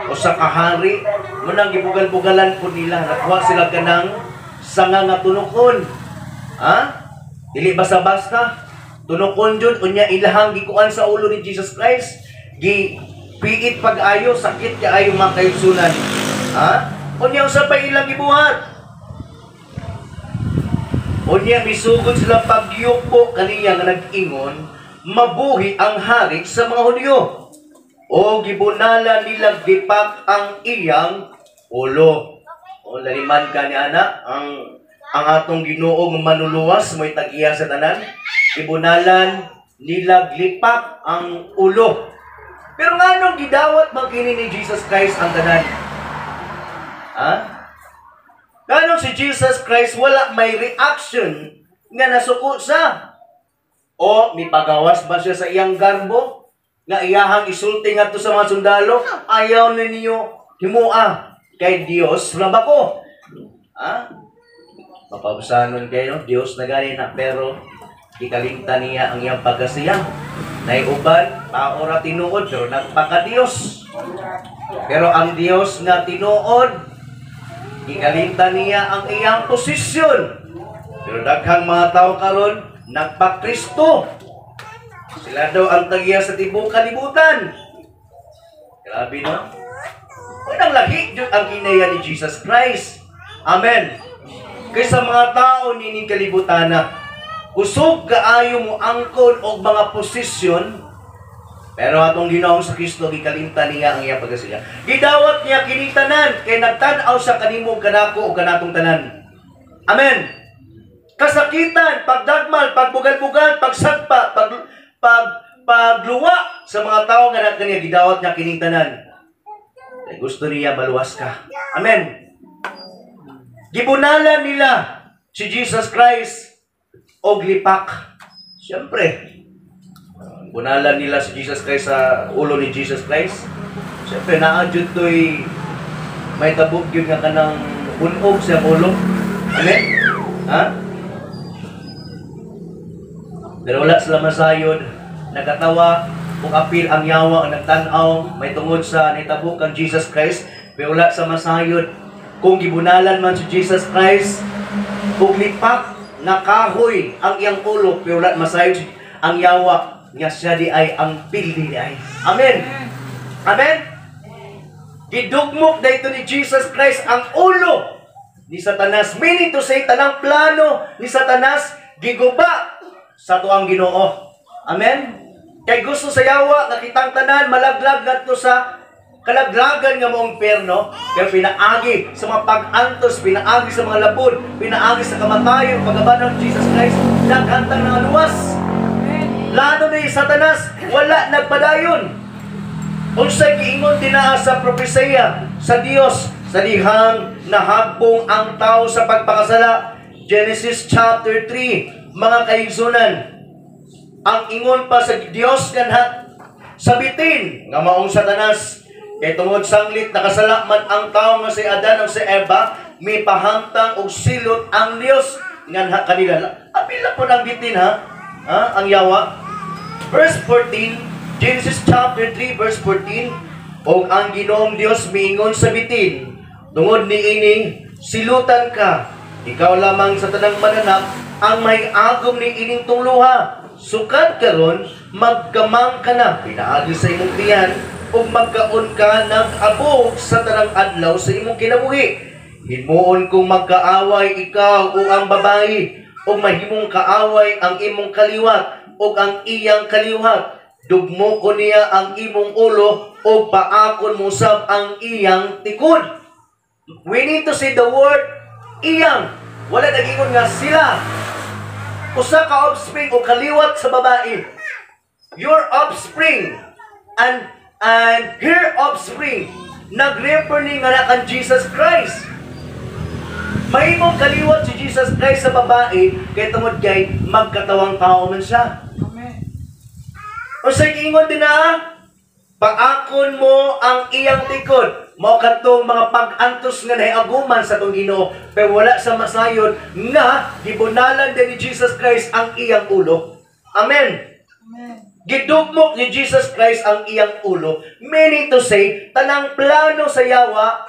o sa kahari, munang gibugal-bugalan po nila, nakuha sila kanang sanga nga tunukon. Ha? Dili basta-basta. Tunukon jud, unya ilahang gikuan sa ulo ni Jesus Christ. Gi piit pag-ayo, sakit kaayo, mga kaigsunan. Ha? Unya usa pa ilang gibuhat. Unya misugod sila pagyuko kaniya nga nag-ingon, "Mabuhi ang hari sa mga Hudyo." O gibunala nila gipak ang iyang ulo. O laliman ka ni ana, ang atong Ginoo nga manuluwas mo'y tag-iya sa tanan. Gibunalan nila glipak ang ulo. Pero nganong gidawat man kini ni Jesus Christ ang tanan? Ha? Nganong si Jesus Christ wala may reaction nga nasuko sa? O mipagawas ba siya sa iyang garbo? Nga iyahang isulti ngadto sa mga sundalo, "Ayaw na ninyo himua kay Dios ra ba ko?" Ha? Mapabsanon kayo, Dios na gani na, pero gikalimtan niya ang iyang pagkasiya. Naiuban, tao ra tinuod, pero nagpaka-Dios. Pero ang Dios nga tinuod, gikalimtan niya ang iyang posisyon. Pero daghang mga tao karon nagpa-Kristo. Sila daw ang tag-iya sa tibuok kalibutan. Grabe, no? Unang lagi jud ang kinaya ni Jesus Christ. Amen. Kaysa mga tao nining kalibutan na kusog kaayo mo angkon og mga posisyon, pero atong Ginoong sa Kristo, gikalimtan niya ang iyang pagkasiya. Gidawat niya kining tanan kay nagtan-aw sa kanimo, kanako ug kanatong tanan. Amen. Kasakitan, pagdagmal, pagbugal-bugal, pagsagpa, pag pag pagluwa sa mga tao nga kaniya, gidawat niya kining tanan. Kay gusto niya maluwas ka. Amen. Gibunalan nila si Jesus Christ og lipak. Siyempre, bunalan nila si Jesus Christ sa ulo ni Jesus Christ. Siyempre, naa jud to'y may tabog yun nga kanang unog sa ulo. Amen? Ha? Pero wala sila masayod. Nagatawa ug apil ang yawa ang nagtan-aw may tungod sa nitabo kang Jesus Christ, pero wala sa masayod. Kung gibunalan man si Jesus Christ ug lipak na kahoy ang iyang ulo, pero wala masayod ang yawa nga siya di ay ang pildi di ay. Amen. Amen. Gidugmok dayto ni Jesus Christ ang ulo ni Satanas. Meaning to say, tanang plano ni Satanas giguba sa tuang Ginoo. Amen. Kay gusto sa yawa nga kitang tanan malaglag ngadto sa kalaglagan nga maong perno, pero pinaagi sa mga pag-antos, pinaagi sa mga labod, pinaagi sa kamatayon, pagkaban ng Jesus Christ, daghantang nga luwas. Plano ni Satanas wala nagpadayon. Unsay giingon dinaa sa propesiya sa Dios sa dihang nahagbong ang tao sa pagpakasala? Genesis chapter 3, mga kaigsunan. Ang ingon pa sa Dios kanha sa bitin nga maong Satanas, kay tungod sanglit nakasala man ang tao nga si Adan ug si Eva, mipahamtang og silot ang Dios nganha kanila. Apila po ang bitin, ha? Ha? Ang yawa. Verse 14, Genesis chapter 3 verse 14, "Og ang Ginoong Dios miingon sa bitin, tungod niini silutan ka, ikaw lamang sa tanang mananap ang may agom ni ining tuluha. Sukad karon magkamang ka na pinaagi sa imong tiyan ug magkaon ka nag-abog sa tanang adlaw sa imong kinabuhi. Himuon kong magkaaway ikaw o ang babae, ug mahimong kaaway ang imong kaliwat ug ang iyang kaliwat. Dugmo ko niya ang imong ulo ug paakon mo sab ang iyang tikod. We need to say the word iyang. Wala nag-ingon nga sila. Usa ka offspring o kaliwat sa babae. Your offspring and her offspring nag-refer ni nga na kan Jesus Christ. Mahimong kaliwat si Jesus Christ sa babae kay tungod kay magkatawang tao man siya. Amen. O sa ingon din na, paakon mo ang iyang tikod. Mao kadtong mga pag-antos nga nahiaguman sa atong Ginoo, pero wala sa masayod nga gibunalan din ni Jesus Christ ang iyang ulo. Amen. Amen. Gidugmok ni Jesus Christ ang iyang ulo, meaning to say, tanang plano sa yawa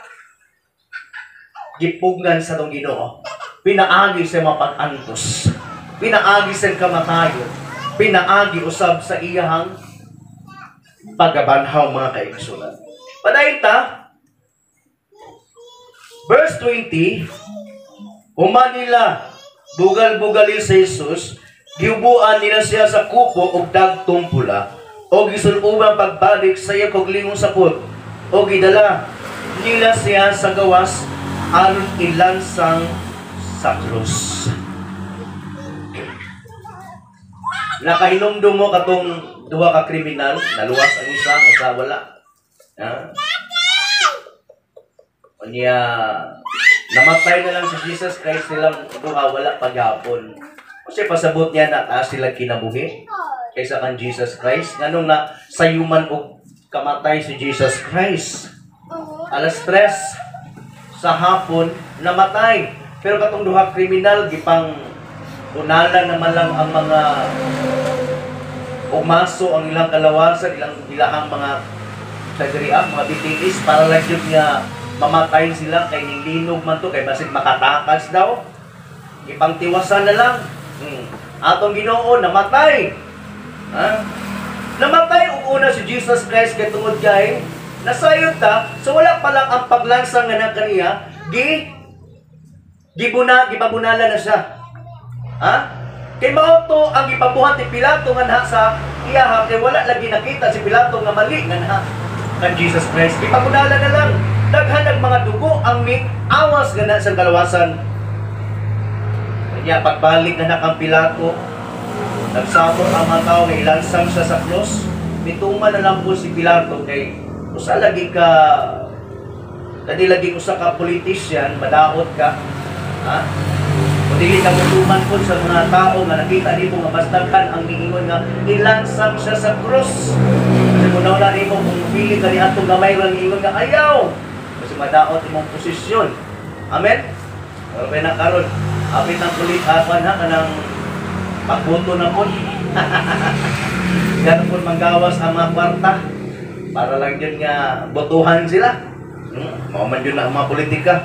gipugngan sa atong Ginoo. Pinaagi sa mga pag-antos, pinaagi sa kamatayon, pinaagi usab sa iyang pagabanhaw, mga kaigsunan. Padayon ta, verse 20, human nila bugal-bugali sa Jesus, giubuan nila siya sa kupo og dagtong pula, o gisul-uban pagbalik sa iyang kaugalingong sapot, o gidala nila siya sa gawas aron ilansang sa krus. Nakahinumdum mo katong duha ka kriminal, naluwas ang isa, ang usa wala. Ha? Unya, namatay na lang si Jesus Christ silang duha, wala paghapon. Kasi pasabot niya na taas sila kinabuhi kaysa kan Jesus Christ. Nganong na sayuman og kamatay si Jesus Christ. Alas 3 sa hapon, namatay. Pero katong duha kriminal, gipang unala naman lang ang mga umaso ang ilang kalawasan, ilang ilahang mga sagriang, mga BTS, para lang yun nga mamatay sila kay ninglinog man to, kay basig makatakas daw. Ipangtiwasan na lang. Atong Ginoo namatay. Ha? Namatay og una si Jesus Christ kay tungod kay nasayod ta, so wala pa lang ang paglansang nga na kaniya, gibabunala na siya. Ha? Kay mao to ang gipabuhat ni Pilato nga na sa iyaha, kay wala lagi nakita si Pilato nga mali nga na kan Jesus Christ. Gipabunala na lang. Daghan ang mga dugo ang mi awas nga na sa kalawasan. Kanya pagbalik na kang Pilato, nagsabot ang mga tao nga ilansang siya sa krus. Mituman na lang po si Pilato kay usa lagi ka kadi lagi usa ka politician, madaot ka. Ha? O dili ka mutuman po sa mga tao nga nakita nimo nga bastaghan ang niingon nga ilansang siya sa krus. Kasi kung nauna nimo kung pili ka ni atong gamay ra niingon nga ayaw. Kasi madaot imong posisyon. Amen? Pero kay na karon, apit ang kulit apan ha kanang pagboto na po. Ganun po manggawas ang mga kwarta para lang yun nga botohan sila. Mao man yun na ang mga politika.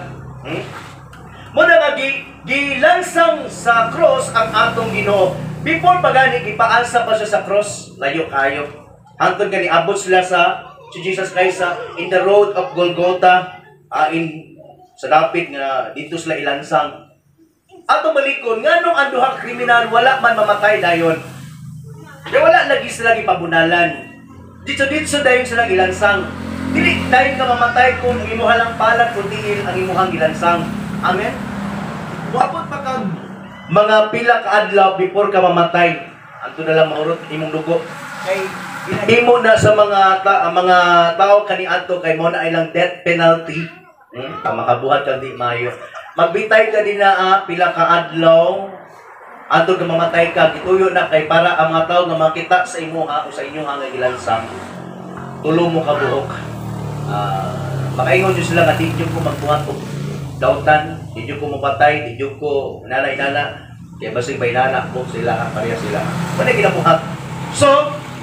Muna nga gilansang sa cross ang atong Ginoo. Before pa gani gipaalsa pa siya sa cross, layo kayo. Hangtod gani abot sila sa si Jesus Christ sa in the road of Golgotha, in sa dapit nga dito sila ilansang. Ato balikon nganong ang duhang kriminal wala man mamatay dayon. Kaya wala lagi sila gipabunalan. Dito dayon sila ilansang. Dili dayon ka mamatay kung imuha lang palad kung tiil ang imuhang gilansang. Amen. Moabot pa kag mga pila ka adlaw before ka mamatay. Anto na lang maurot imong dugo. Kay imo na sa mga mga tao kaniadto kay mo na ilang death penalty. Makabuhat ka di mayo. Magbitay ka din na pila ka adlaw anto ka mamatay ka, gituyo na kay para ang mga tao nga makita sa imuha o sa inyo nga gilansang. Tulo mo ka buhok. Makaingon jud sila nga di jud ko magbuhat og dautan, di jud ko mopatay, di jud ko inana-inana. Kaya basig may inana ko sila, pareha sila. Wala ginabuhat. So,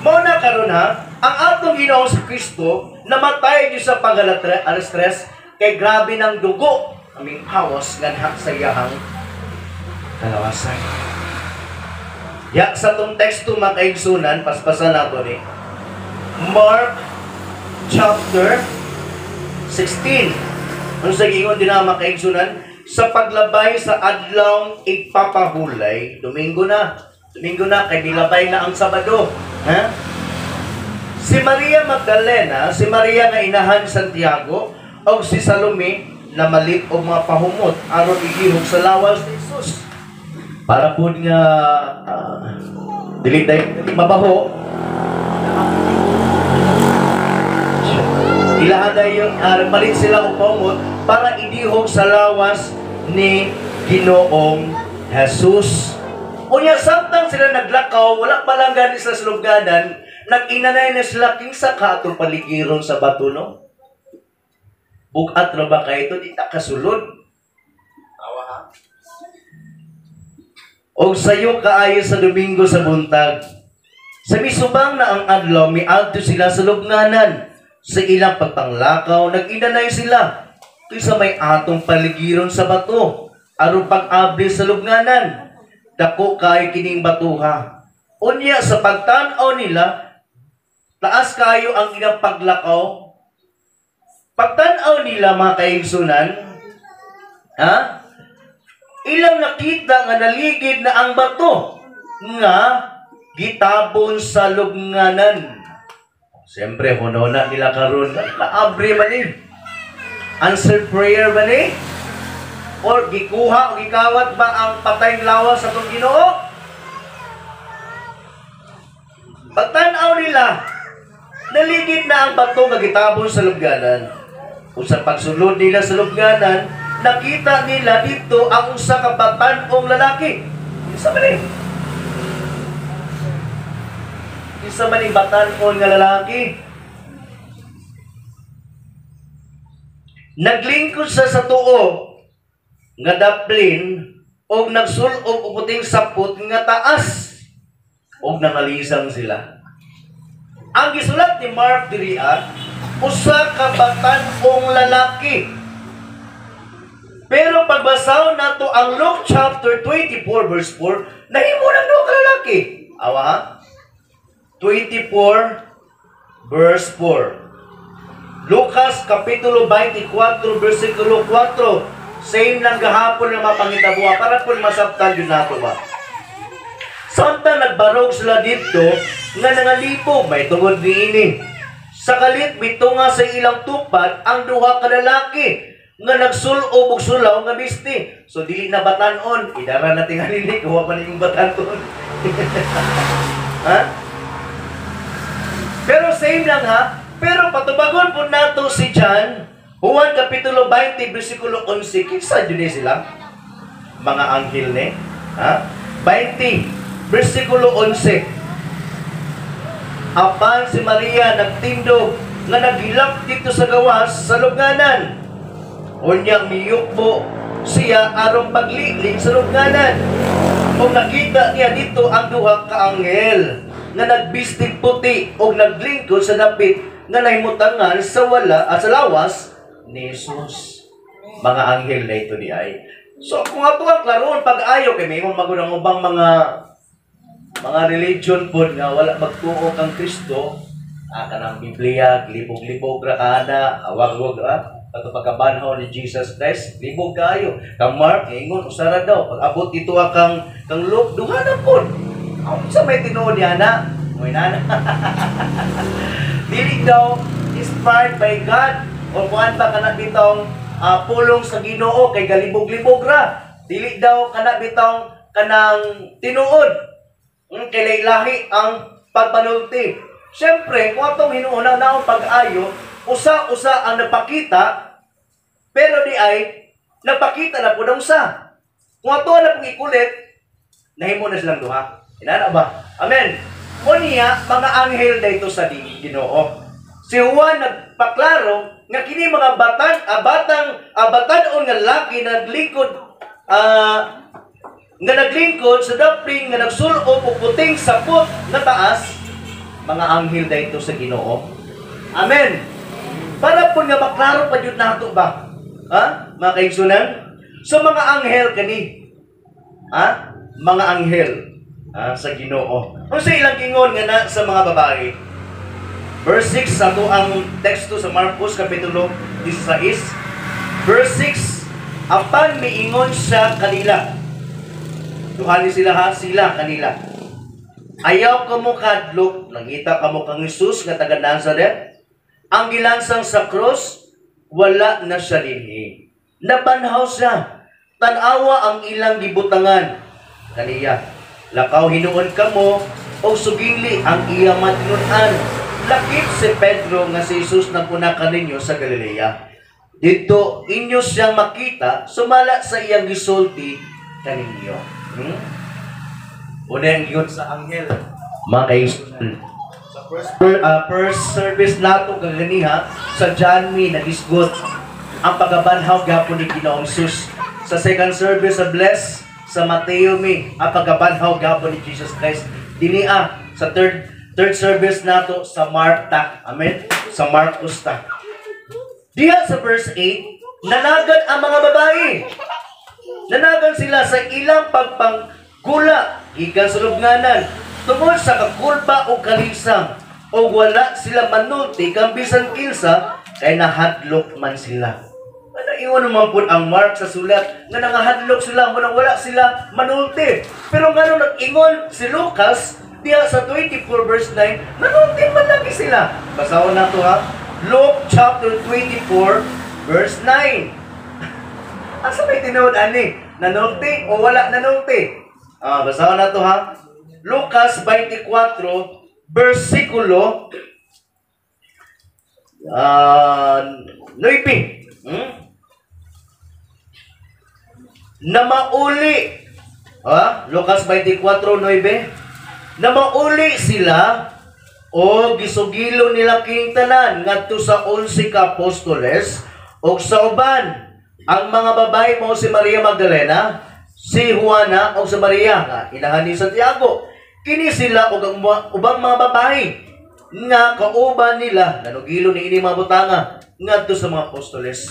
mao na karon ha, ang atong Ginoo sa Kristo namatay jud sa pag-alas tres kay grabe ng dugo aming hawas nganhak sa iyahang kalawasan. Ya sa tong teksto mga kaigsunan, paspasan nato ni Mark chapter 16. Ano sa giingon din na mga kaigsunan? Sa paglabay sa adlawng igpapahulay, Domingo na. Domingo na, kay nilabay na ang Sabado. Ha? Si Maria Magdalena, si Maria nga inahan ni Santiago, o si Salome, na malit og mga pahumot aron igihog sa lawas ni Jesus. Para po nga dili dili mabaho. Ilahan na yung malit sila og pahumot para idihog sa lawas ni Ginoong Jesus. Unya samtang sila naglakaw, wala pa lang gani sa lubnganan, nag-inanay na sila kinsa ka atong paligiron sa bato, no? Bugat ra ba kay ito, di ta kasulod. Awa ha? Og sayo kaayo sa Domingo sa buntag. Sa misubang na ang adlaw, miadto sila sa lubnganan. Sa ilang pagpanglakaw, nag-inanay sila kinsa may atong paligiron sa bato aron pag-abli sa lubnganan. Dako kaayo kining batuha. Unya sa pagtan-aw nila, taas kayo ang ilang paglakaw. Pagtan-aw nila mga kaigsunan, ha? Ilang nakita nga naligid na ang bato nga gitabon sa lubnganan. Siyempre, hunona nila karon, naabri man ni. Answered prayer ba ni? Or gikuha o gikawat ba ang patayng lawas sa atong Ginoo? Pagtan-aw nila, naligid na ang bato nga gitabon sa lubnganan. O sa pagsulod nila sa lubnganan, nakita nila dito ang usa ka batan-ong lalaki. Isa man ni? Isa man ni batan-ong nga lalaki. Naglingkod siya sa tuo nga daplin og nagsul-ob og puting sapot nga taas og nangalisang sila. Ang gisulat ni Mark diri usa ka batan-ong lalaki. Pero pagbasaw nato ang Luke chapter 24 verse 4, nahimo nang duha ka lalaki. Awa ha? 24 verse 4. Lucas kapitulo 24 versikulo 4. Same lang gahapon nga mapangitabuha para pud masabtan yun nato ba. Samtang nagbarog sila didto nga nangalipog may tungod niini. Sa kalit mitunga sa ilang tupad ang duha ka lalaki nga nagsul-ob og sulaw nga bisti. So dili na batan-on, idara na tingali ni kuha pa nimong batan-on. Ha? Pero same lang ha. Pero patubagon po nato si John, Juan kapitulo 20 versikulo 11, kinsa jud ni sila? Mga anghel ni. Ha? 20 versikulo 11. Apan si Maria nagtindog nga naghilak dito sa gawas sa lubnganan. Unya miyukbo siya aron pagliling sa lubnganan. Ug nakita niya dito ang duha ka anghel nga nagbistig puti ug naglingkod sa dapit nga nahimutangan sa wala at sa lawas ni Jesus. Mga anghel na ito di ay. So kung ato ang klaroon pag-ayo kay may magud ang ubang mga religion pod nga wala magtuo kang Kristo, kanang Biblia libog-libog ra kada, awag-wag ra ato pagkabanhaw ni Jesus Christ, libog kaayo. Kang Mark ingon usa ra daw, pag abot dito kang Luke duha na pod. Unsa may tinuod niya na? Moy nana. Dili daw inspired by God o kuan ba kana bitong pulong sa Ginoo kay galibog-libog ra. Dili daw kana bitong kanang tinuod. Kay lahi ang pagpanulti. Siyempre, kung atong hinuuna naong pag-ayo, usa-usa ang napakita, pero di ay napakita na po ng usa. Kung ato na pong ikulit, nahimo na silang duha. Inana ba? Amen. Unya, mga anghel na ito sa Ginoo. Si Juan nagpaklaro nga kini mga batan-on nga laki naglingkod nga naglingkod sa dapling nga nagsul-ob og puting sapot nga taas, mga anghel na ito sa Ginoo. Amen. Para po nga maklaro pa jud nato ba? Ha? Mga kaigsunan? So mga anghel kani. Ha? Mga anghel. Sa Ginoo. Unsa ilang gingon nga na sa mga babae? Verse 6 sa ato ang teksto sa Marcos kapitulo 16. Verse 6, apan miingon siya kanila. Duha ni sila ha, sila kanila. Ayaw kamo kahadlok, nangita kamo kang Jesus nga taga Nazaret. Ang gilansang sa cross, wala na siya dinhi. Nabanhaw siya. Tan-awa ang ilang gibutangan kaniya. Lakaw hinuon kamo og sugili ang iyang matinun-an. Lakip si Pedro nga si Jesus naguna kaninyo sa Galilea. Dito inyo siyang makita sumala sa iyang gisulti kaninyo. Una ang gigon sa anghel, mga kaigsuonan. Sa first service nato kaganiha sa John Mi nagisgot ang pagabanhaw gapon ni Ginoong Jesus. Sa second service sa Bless sa Mateo mi ang pagabanhaw gapon ni Jesus Christ. Dinia sa third service nato sa Marta. Amen. Sa Marcos ta. Diha sa verse 8, nanagan ang mga babae. Nanagan sila sa ilang pagpanggula gikan sa lubnganan tungod sa kakulba o kalisang o wala sila manulti kang bisan kinsa kay nahadlok man sila. Ano iwan naman po ang Mark sa sulat nga nangahadlok sila munang wala sila manulti. Pero ngano nag-ingon si Lucas diha sa 24 verse 9, manulti man lagi sila. Basahon na to ha. Luke chapter 24 verse 9. Asa may tinuod ani? Nanulti o wala nanulti? Basahon na to ha. Lucas 24 versikulo 9. Na mauli. Lucas 24:9. Na mauli sila o gisugilo nila kining tanan ngadto sa 11 ka apostoles og sa uban. Ang mga babae mao si Maria Magdalena, si Juana og si Maria nga inahan ni Santiago. Kini sila og ang ubang mga babae nga kauban nila nanugilo ni ini mga butanga ngadto sa mga apostoles.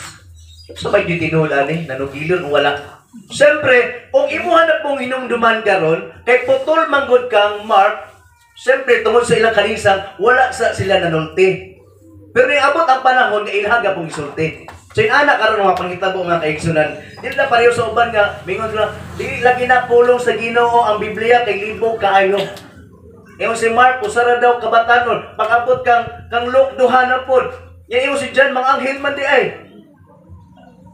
Sa may tinuod ani nanugilon o wala? Siyempre, kung imuha na pong hinumduman karon, kay putol manggod kang Mark, siyempre tungod sa ilang kalisang, wala sa sila nanulti. Pero niabot ang panahon nga ilhan ka pong isulti. So inana karon mga pangitabo mga kaigsunan, dili na pareho sa uban nga mingon sila, dili lagi na pulong sa Ginoo ang Biblia kay libog kaayo. Ingon si Mark usa ra daw kabatanon, pag-abot kang Luke duha na pod. Nya ingon si John mga anghel man di ay.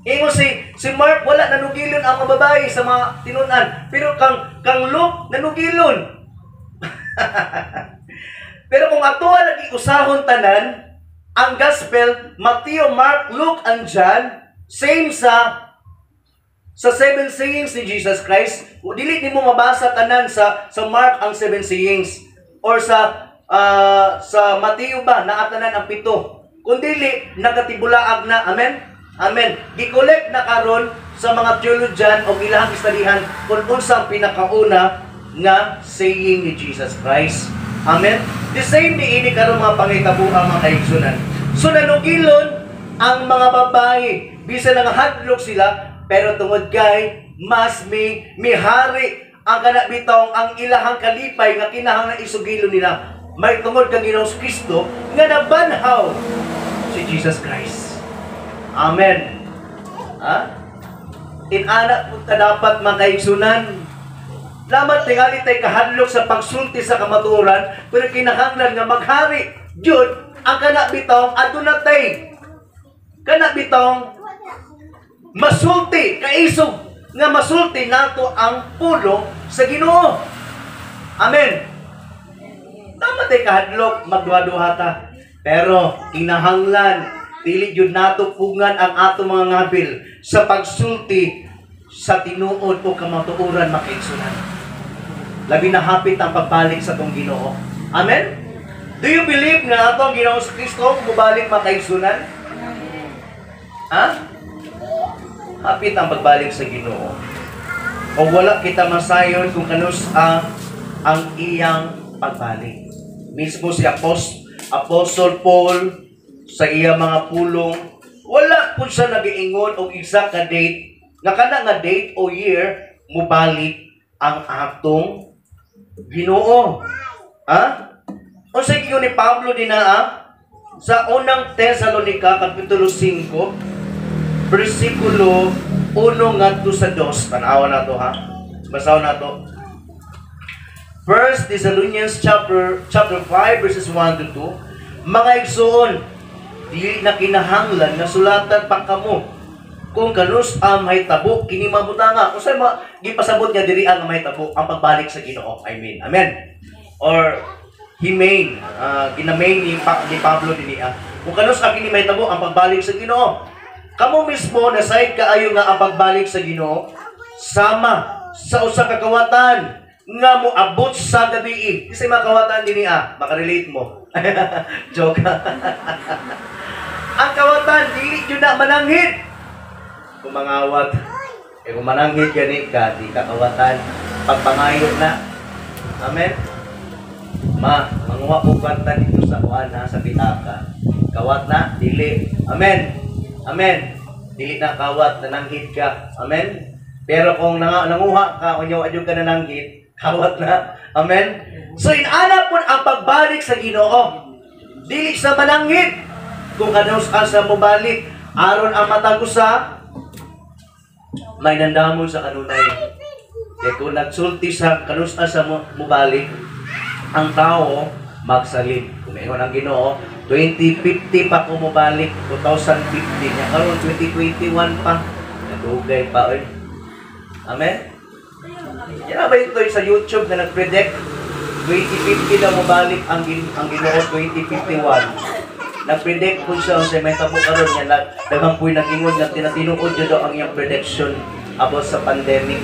Ingon si Mark wala nanugilon ang mga babae sa mga tinun-an, pero kang Luke nanugilon. Pero kung ato lagi usahon tanan ang gospel Matthew, Mark, Luke and John, same sa seven sayings ni Jesus Christ. Dili nimo mabasa tanan sa Mark ang seven sayings or sa Matthew ba naatanan ang 7. Kun dili nagatibulaag na. Amen. Amen. Gi-collect na karon sa mga theologian o ilahang istadihan kung unsa ang pinakauna nga saying ni Jesus Christ. Amen. The same ni ini karon mga pangitabo ang mga kaigsunan. So nanugilon ang mga babae, bisan nangahadlok sila, pero tungod kay mas mihari ang kana bitong ang ilahang kalipay nga kinahanglan isugilon nila. May tungod kang Ginoong Kristo nga nabanhaw si Jesus Christ. Amen. Ha? Inana po ta dapat mga kaigsunan. Lamat tingali tay kahadlok sa pagsulti sa kamatuoran, pero kinahanglan nga maghari jud ang kana bitong aduna tay. Kana bitong masulti kaisog nga masulti nato ang pulong sa Ginoo. Amen. Tama tay kahadlok magduha-duha ta. Pero kinahanglan dili jud nato pungan ang ato mga ngabil sa pagsulti sa tinuod o kamatuoran makaigsunan. Labi na hapit ang pagbalik sa tong Ginoo. Amen? Do you believe nga atong Ginoong Kristo mobalik makaigsunan? Ha? Hapit ang pagbalik sa Ginoo. O wala kita masayon kung kanus ang iyang pagbalik. Mismo si Apostle Paul sa iya mga pulong, wala po siya nagiingon og isa ka date, nga kana nga date o year mubalik ang atong Ginoo. Ha? Unsay giingon ni Pablo dinaa sa unang Tesalonica kapitulo 5 bersikulo 1 ngadto sa 2. Tan-awa nato ha. Basahon nato. 1 Thessalonians chapter 5 verses 1 to 2. Mga igsoon, dili na kinahanglan nga sulatan pa kamo kung kanus ang mahitabo kini mabutanga. Unsay ma gipasabot niya diri ang mahitabo ang pagbalik sa Ginoo. I mean, amen. Or he main, ginamain ni Pablo dinhi. Kung kanus ang kini mahitabo ang pagbalik sa Ginoo. Kamo mismo nasayod kaayo nga ang pagbalik sa Ginoo sama sa usa ka kawatan nga moabot sa gabii. Kasi mga kawatan dinhi makarelate mo. Joke. Ang kawatan dili jud na mananghid. Kung mangawat, kung mananghid gani ka, di ka kawatan. Pagpangayo na. Amen. Ma, manguha ko kwarta dito sa kuan ha, sa pitaka. Kawat na, dili. Amen. Amen. Dili na kawat, nananghid ka. Amen. Pero kung nanguha ka, kung adyo ka nananghid, kawat na. Amen. So inana pun ang pagbalik sa Ginoo. Dili sa mananghid. Kung kanus asa mobalik, aron ang matag usa may nandamon sa kanunay. Kaya kung nagsulti sa kanus asa mobalik, ang tao magsalim. Kung mayroon ang Ginoo, 2050 pa ko mobalik, 2050 niya karon 2021 pa. Nadugay pa oy. Amen. Yan ba ito sa YouTube na nag-predict 2050 daw mobalik ang Ginoo 2051. Nag-predict po siya sa may tabo karon niya, daghang puy nag-ingon nga tinatinuod jud daw ang iyang prediction about sa pandemic.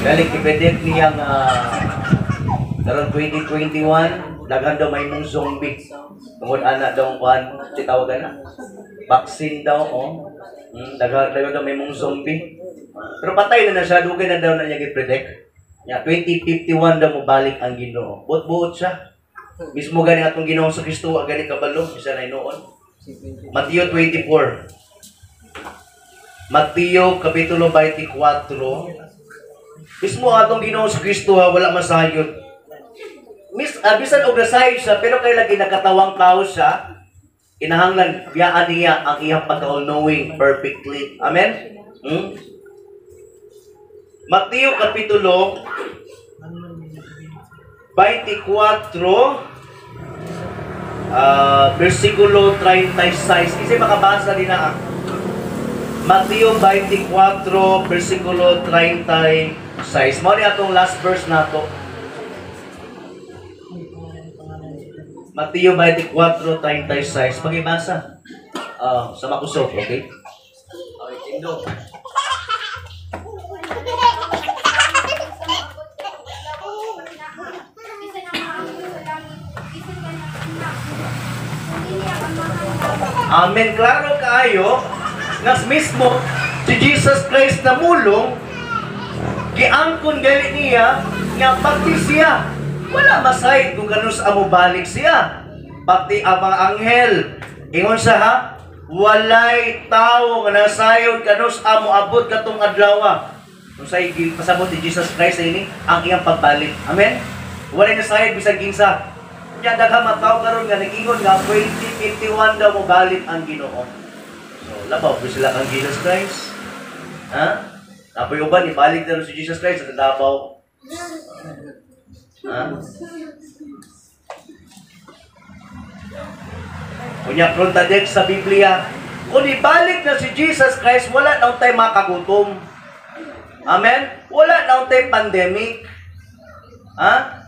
Dali i-predict niya nga karon 2021 daghan daw may mong zombie. Tungod ana daw ang kuan, titawagan na. Vaccine daw oh. Daghan daw may mong zombie. Pero patay na siya, dugay na daw na niya gi-predict. Ya 2051 daw mobalik ang Ginoo. Buot-buot siya. Mismo gani atong Ginoong sa Kristo, gani kabalo, isa na noon. Mateo 24. Mateo kapitulo 24. Mismo atong Ginoong sa Kristo ha, wala masayod. Bisan og nasayod siya, pero kay lagi nakatawang tao siya, kinahanglan biyaan niya ang iyang pagka-all-knowing perfectly. Amen? Mateo kapitulo 24, versikulo 36. Kasi makabasa din na. Mateo 24, versikulo 36. Mao ni atong last verse nato. Mateo 24:36. Pagibasa. Sa makusog, okay? Okay, tindog. Amen. Klaro kaayo nga mismo si Jesus Christ namulong, giangkon gali niya nga pati siya wala masayod kung kanus amo balik siya. Pati ang mga anghel ingon siya ha, walay tawo nga nasayod kanus amo abot katong adlaw. Unsay pasabot ni Jesus Christ ini ang iyang pagbalik. Amen. Walay nasayod bisan kinsa. Nya daghang mga tao karon nga nag-ingon nga 2051 daw mobalik ang Ginoo. So labaw gyud sila kang Jesus Christ. Ha? Tapoy uban ibalik na si Jesus Christ sa Davao. Ha? Unya contradict sa Biblia. Kung ibalik na si Jesus Christ, wala na untay makagutom. Amen? Wala na untay pandemic. Ha?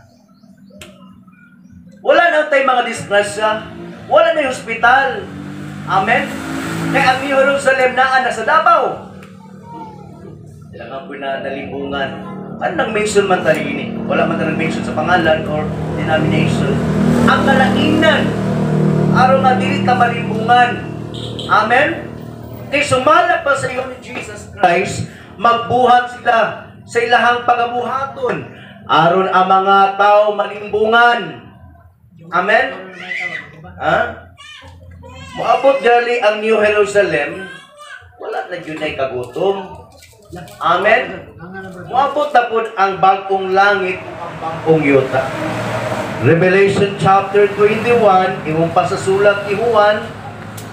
Wala na tayong mga disgrasya. Wala na yung hospital. Amen? Kaya ang Jerusalem naa na sa Davao. Kailangan po na nalibungan. Ano nang mention man tayo ini? Wala man tayo mention sa pangalan or denomination. Ang kalainan, araw nga dili ka malibungan. Amen? Kaya sumala pa sa iyo ni Jesus Christ, magbuhat sila sa ilahang pagabuhaton. Aron ang mga tao malimbungan. Amen? Ha? Moabot gali ang New Jerusalem, wala na yun ay kagutom. Amen? Moabot na pod ang bag-ong langit ug ang bag-ong yuta. Revelation chapter 21, imong pasasulat ni Juan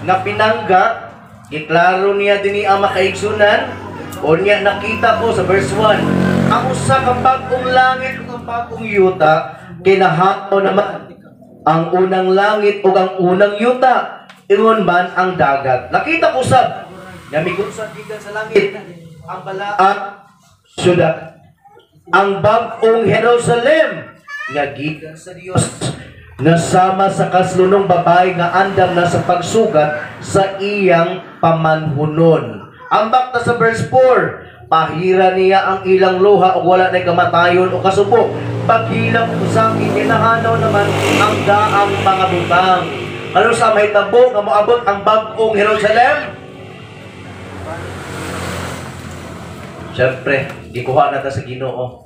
nga pinangga, giklaro niya dinhi ang makaigsunan, o niya nakita ko sa verse 1, ang usa ka bag-ong langit ug ang bag-ong yuta kinahanglan naman ang unang langit ug ang unang yuta, ingon man ang dagat. Nakita ko sab nga migusad gikan sa langit ang balaan syudad, ang bag-ong Jerusalem nga gikan sa Dios, nga sama sa kaslunong babae nga andam na sa pagsugat sa iyang pamanhunon. Ambak ta sa verse 4, pahira niya ang ilang luha ug wala nay kamatayon o kasubo. Paghilak sa kinahanaw naman ang daang mga butang. Ano sa mahitabo nga moabot ang bag-ong Jerusalem? Siyempre, gikuha na ta sa Ginoo.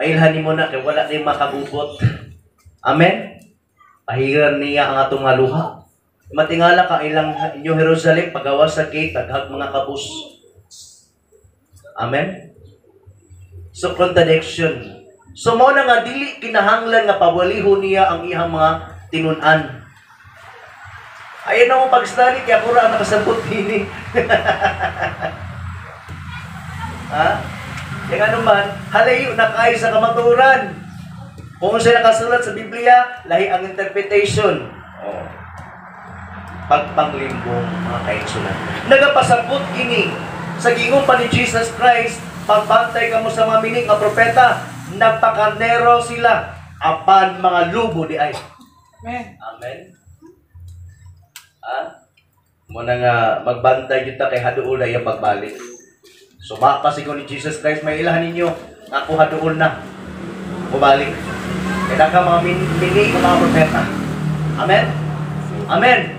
Mailhan nimo na kay wala nay makagubot. Amen. Pahiran niya ang atong mga luha. Matingala ka ilang inyo Jerusalem pagawas sa gate taghag mga kabus. Amen. So contradiction. So mao na nga dili kinahanglan nga pawalihon niya ang iyang mga tinun-an. Ayan na mo pag-study kaya ako ra ang nakasabot dinhi. Ha? Kaya nga naman, halayo na kayo sa kamatuoran. Kung siya nakasulat sa Biblia, lahi ang interpretation. Oh. Pagpanglimbong mga kaigsunan. Nagapasabot kini sa giingon pa ni Jesus Christ, pagbantay kamo sa mga mining nga propeta, nagpakarnero sila apan mga lubo di ay. Amen. Amen. Ha? Muna nga magbantay kita kay haduol na iyang pagbalik. Suma pa siguro ni Jesus Christ, may ilahan ninyo, ako haduol na. Mubalik. Kaya ka mga mini ng mga propeta. Amen? Amen.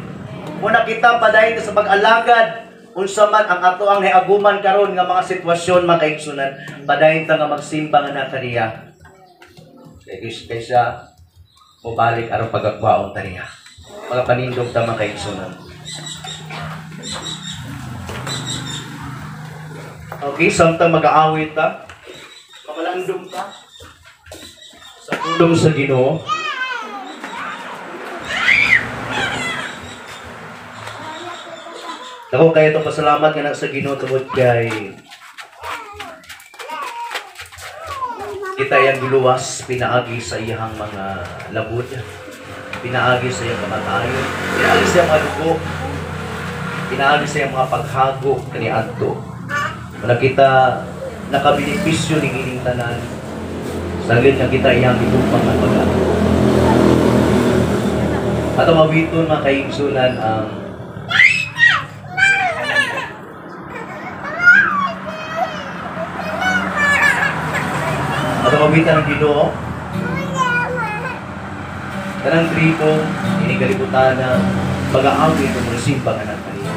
Muna kita padayon sa pag-alagad unsa man ang ato ang hiaguman karon nga mga sitwasyon mga kaigsunan, padayon ta nga magsimba nga nakaniya. Kaysa mobalik aron pagakwaon ta niya. Mga panindog ta mga kaigsunan. Okay, samtang mag-aawit ta, mamalandong ta sa tulong sa Ginoo. Ako kaya itong pasalamat nga na sa Ginoo tungod kay kita iyang giluwas pinaagi sa iyang mga labod, pinaagi sa iyang kamatayon, pinaagi sa iyang mga dugo, pinaagi sa iyang mga paghago kaniadto. Wala kita nakabenepisyo ni ining tanan. Saglit nga kita iyang gitupang ang pag-ato. Ato mawiton mga kaigsunan ang ato mawitan ang Ginoo. Tanang tribo ini kalibutan ang pag-aawit o simba nga nang kanila.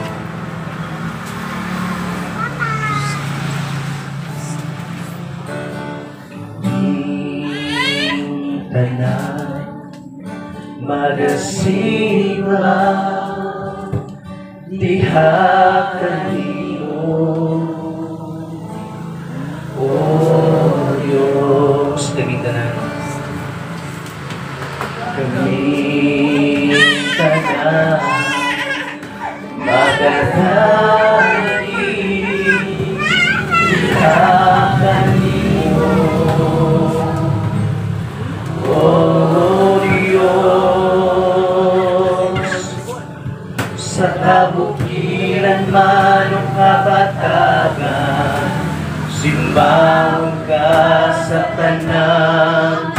Tanan magasimba diha kanimo, O Dios. Kami tanan, kami tanan magadali diha kanimo, O Dios. Sa kabukiran man o kabatagan, simbahon ka sa tanang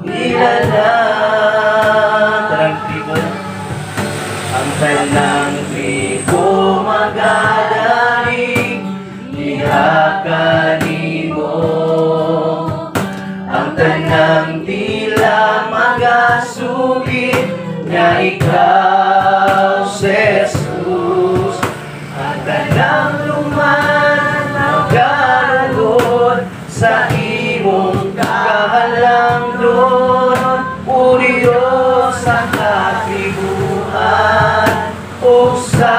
nilalang. Tanang tribo, ang tanang tribo magadaling diha kanimo, ang tanang tila magasugid nga ikaw, Jesus. Ang tanang luman magalugod sa imong kahalangdon, O Dios sa katribuhan o sa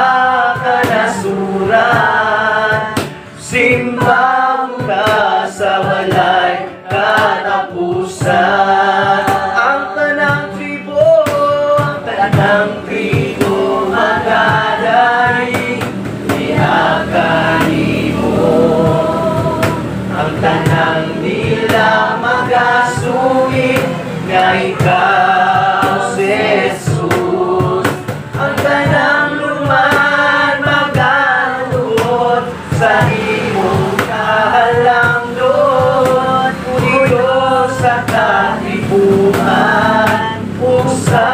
kanasuran, simbang ka sa wala. Nga ikaw si Jesus, ang tanang luman magaluhod sa imong kahalangdon, Diyos sa katipuhan ug sa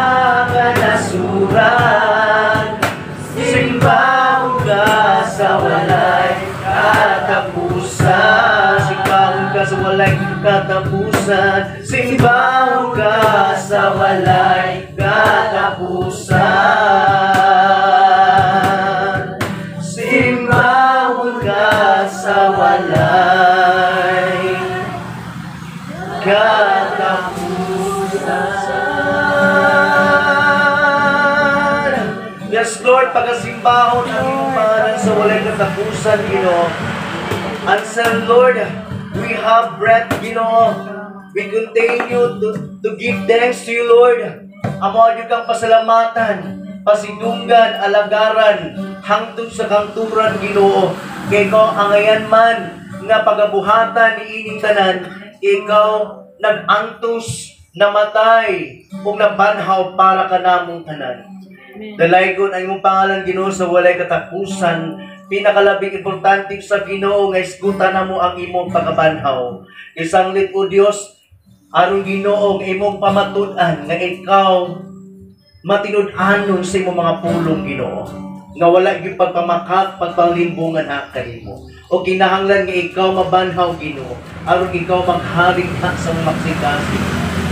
kanasuran, simbahon ka sa walay katapusan, simbahon ka sa walay katapusan, simbahon ka sa walay katapusan, simbahon ka sa walay katapusan. Yes, Lord, pagkasimbahon ang iyong pangalan sa walay katapusan, Ginoo. Answer, Lord, we have breath, Ginoo. We continue to give thanks to you, Lord. Amo gyud kang pasalamatan, pasidunggan, alagaran, hangtod sa kangturan, Ginoo. Kay ikaw angayan man nga pagabuhatan ni ining tanan, ikaw nag-antos, namatay, ug nabanhaw para kanamong tanan. Dalaygon ang imong pangalan, Ginoo, sa walay katapusan. Pinakalabing importante sa Ginoo nga isgutan namo ang imong pagabanhaw. Isanglit o Dios, aron Ginoo nga imong pamatud-an nga ikaw matinud-anon sa imong mga pulong, Ginoo, nga wala gyud pagpamakak, pagpanglimbungan ha kanimo. O kinahanglan nga ikaw mabanhaw, Ginoo, aron ikaw maghari ha sa mga maksikasik.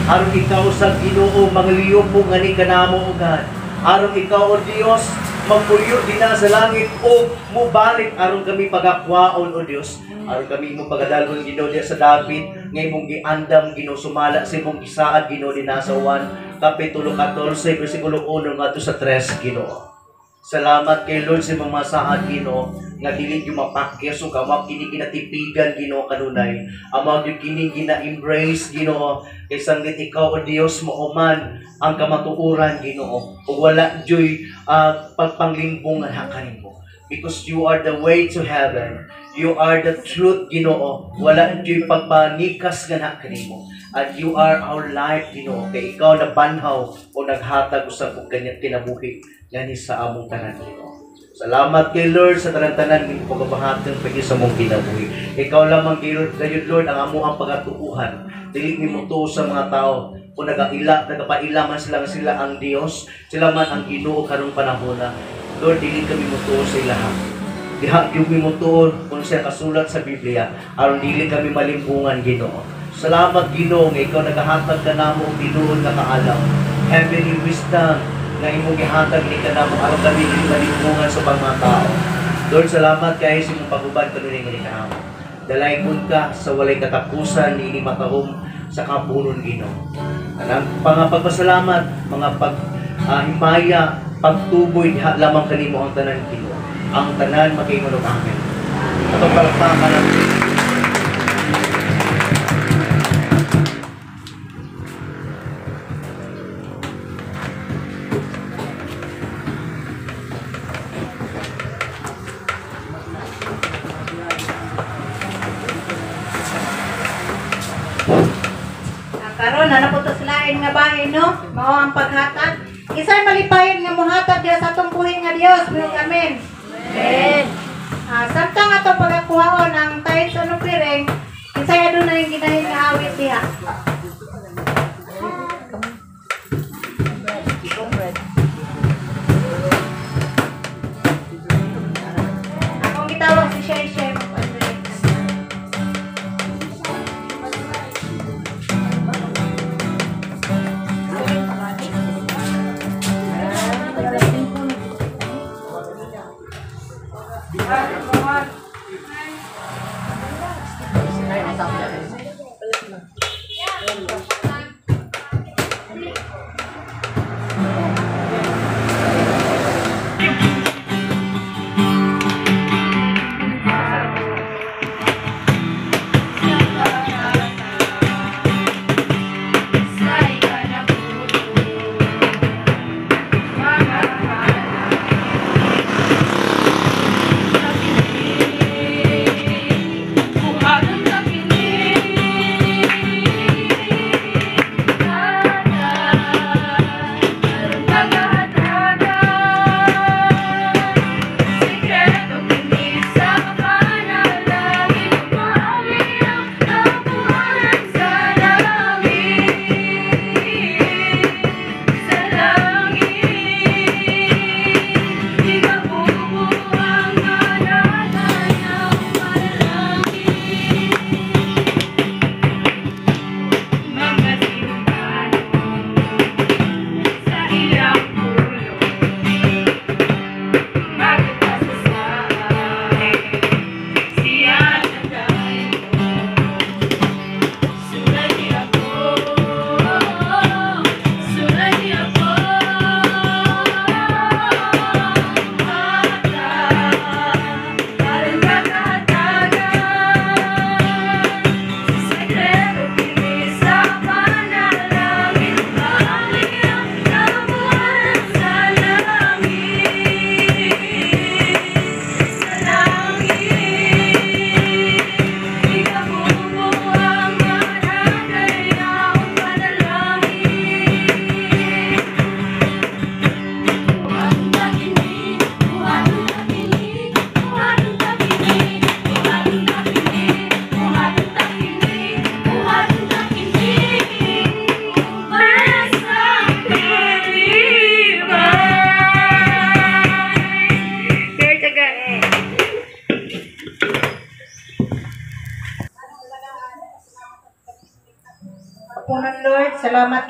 Aron ikaw sa Ginoo mangliyupo ngani kanamo, o God. Aron ikaw, o Dios, magpuyo dina sa langit o mubalik aron kami pagakwaon, o Dios. Aron kami imong pagadalhon, Ginoo, diya sa dapit nga imong giandam, Ginoo, sumala sa imong gisaad, Ginoo, dinha sa 1 Kapitulo 14 bersikulo 1 ngadto sa 3, Ginoo. Salamat kay Lord sa imong masaad, Ginoo, nga dili gyud mapakyas ug amo kini ginatipigan, Ginoo, kanunay. Amo gyud kini gina-embrace, Ginoo, kay sanglit ikaw, o Dios, mao man ang kamatuoran, Ginoo, ug wala juy pagpanglimbungan ha kanimo. Because you are the way to heaven. You are the truth, Ginoo. Wala juy pagpanikas nga na kanimo. And you are our life, Ginoo. Kay ikaw nabanhaw o naghatag usab og kanyang kinabuhi ngani sa among tanan, Ginoo. Salamat kay Lord sa tanan-tanan nga pagabahaton pagi sa among kinabuhi. Ikaw lamang gayud, Lord, ang amo ang pagatuohan. Dili mi motuo sa mga tao kung nagaila, nagapaila man sila nga sila ang Dios, sila man ang Ginoo karong panahona. Lord, dili kami motuo sa ilaha. Diha gyud mi motuo kung siya kasulat sa Biblia, aron dili kami malimbungan, Ginoo. Salamat, Ginoo, nga ikaw nagahatag kanamo og tinuod nga kaalam, heavenly wisdom nga imong gihatag ni kanamo aron kami dili malimbungan sa mga tao. Lord, salamat kay sa imong pag-uban kanunay nga kanamo. Dalaygon ka sa walay katapusan niini matahom sa kapunon, Ginoo. Anang mga pagpasalamat, mga paghimaya, pagtuboy diha lamang kanimo ang tanan, Ginoo. Ang tanan makaingon og amen. Atong palakpakan ang Karon na napunta sa lain nga bahin, no? Mao ang paghatag. Isay malipayon nga mohatag diha sa atong buhi nga Dios. Muyong amen. Amen. Samtang atong pagakuhaon ang tithes and offering, kinsay adunay ginahin nga awit diha. Akong gitawag si Shay Shay.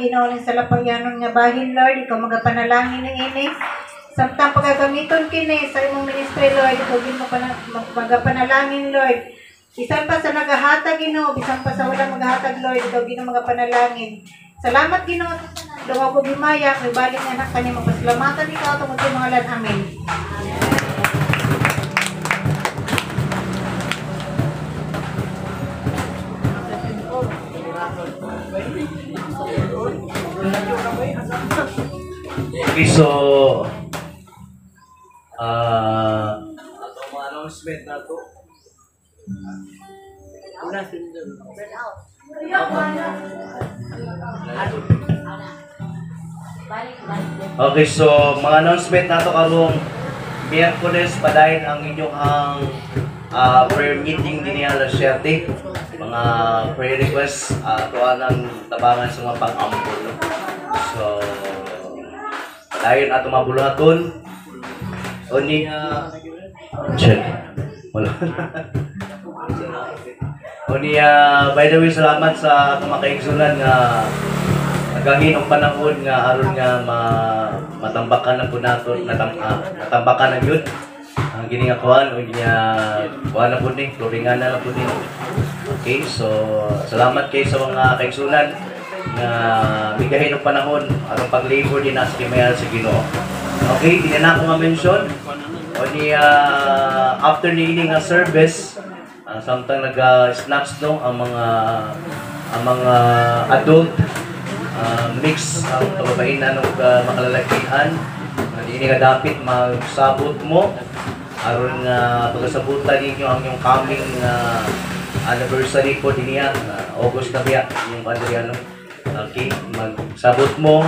Ginoo ning sa lapayanon nga bahin, Lord, ikaw magapanalangin ng ini. Samtang pagagamiton kini sa imong ministry, Lord, ikaw Ginoo magapanalangin, Lord. Bisan pa sa nagahatag, Ginoo, bisan pa sa wala magahatag, Lord, ikaw Ginoo magapanalangin. Salamat, Ginoo, dungog og himaya, may balik nga anak kanimo. Pasalamatan ikaw tungod sa imong ngalan. Amen. Okay, so atong mga announcement na to. Okay, so mga announcement na to karong Miyerkules padayon ang inyong ang prayer meeting din niya alas 7. Mga prayer requests tuwa ng tabangan sa mga pang-ampon, no? So padayon ato mabuluhaton. O niya check. Wala. O niya, by the way, salamat sa atong mga kaigsunan nga nagahin ang panahon nga aron nga matambakan na po nato, natambakan na yun. Ang gini nga kuan o niya kuan na po ni, floringan na po ni. Okay, so salamat kay sa mga kaigsunan nga migahin ang panahon aron paglabor din sa kimayal sa Ginoo. Okay, di na ako ma-mention. O niya after ni ini nga service, samtang nag-snacks no ang mga adult mix ang kababainan ug makalalakihan. Ini nga dapit magsabot mo aron nga pagasabutan ninyo ang inyong coming anniversary po dinhiya, August na biya inyong Adriano. Okay, magsabot mo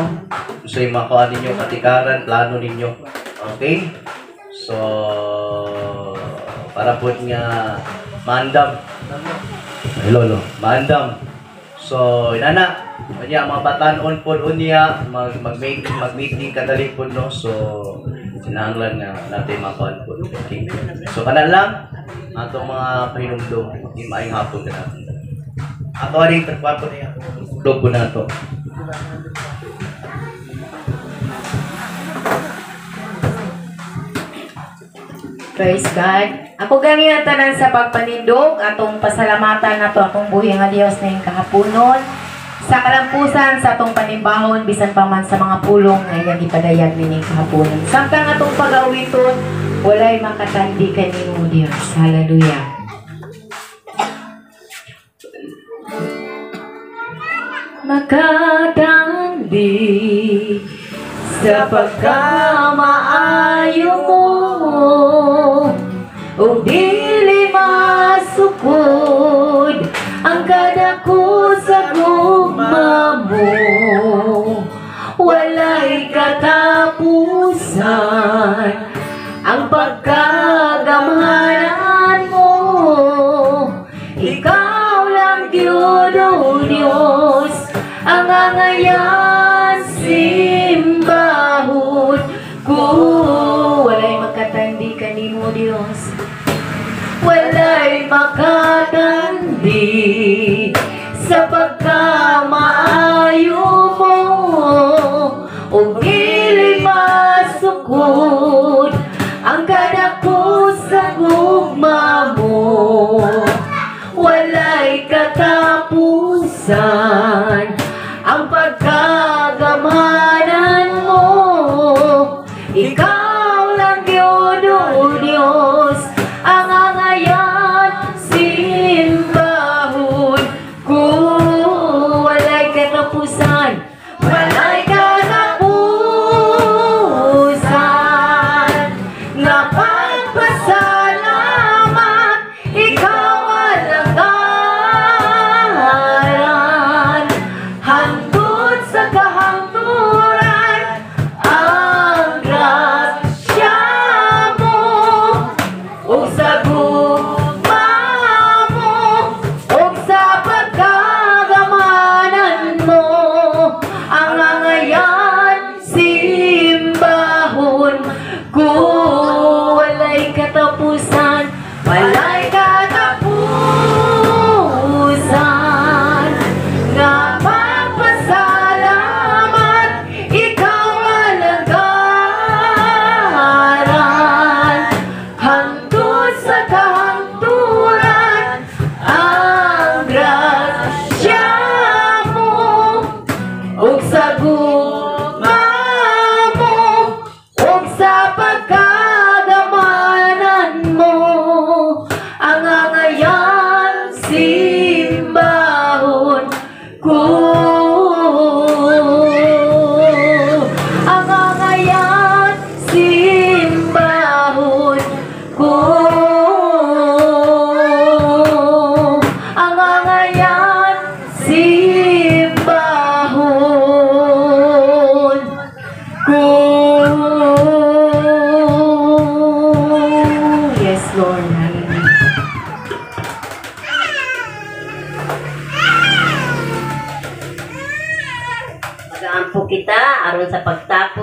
unsay makuha ninyo katikaran, plano ninyo. Okay? So para po nga maandam. Hello, hello. Maandam. So inana, unya mga batan-on pod unya mag-meeting kadali pod no. So sinahanglan nga natin makuan pod. Okay. So kana lang atong mga pahinumdom. Okay, maayong hapon kanako. Ato aning tagkuan po niya. Tulog po nato. Praise God. Ako gani ang tanan sa pagpanindog atong pasalamatan nato akong buhi nga Dios ning kahaponon sa kalampusan sa atong panimbahon bisan pa man sa mga pulong nga iyang gipadayag nining kahaponon. Samtang atong pag-awiton, walay makatandi kanimo Dios. Hallelujah. Makatandi sa pagkamaayo mo ug dili masukod ang kadako sa gugma mo, walay katapusan ang pagkagamhanan mo. Ikaw lang gyud, O Dios, ang angayan simbahon ko. Walay makatandi kanimo, Dios. Walay makatandi sa pagkamaayo mo ug dili masukod ang kadako sa gugma mo. Walay katapusan ang pagkagamhanan mo. Ikaw lang gyud, O Dios, ang angayan simbahon ko. Walay katapusan, walay katapusan nga pagpasalamat, ikaw alagaran hangtod sa kahangturan. Ang grasya mo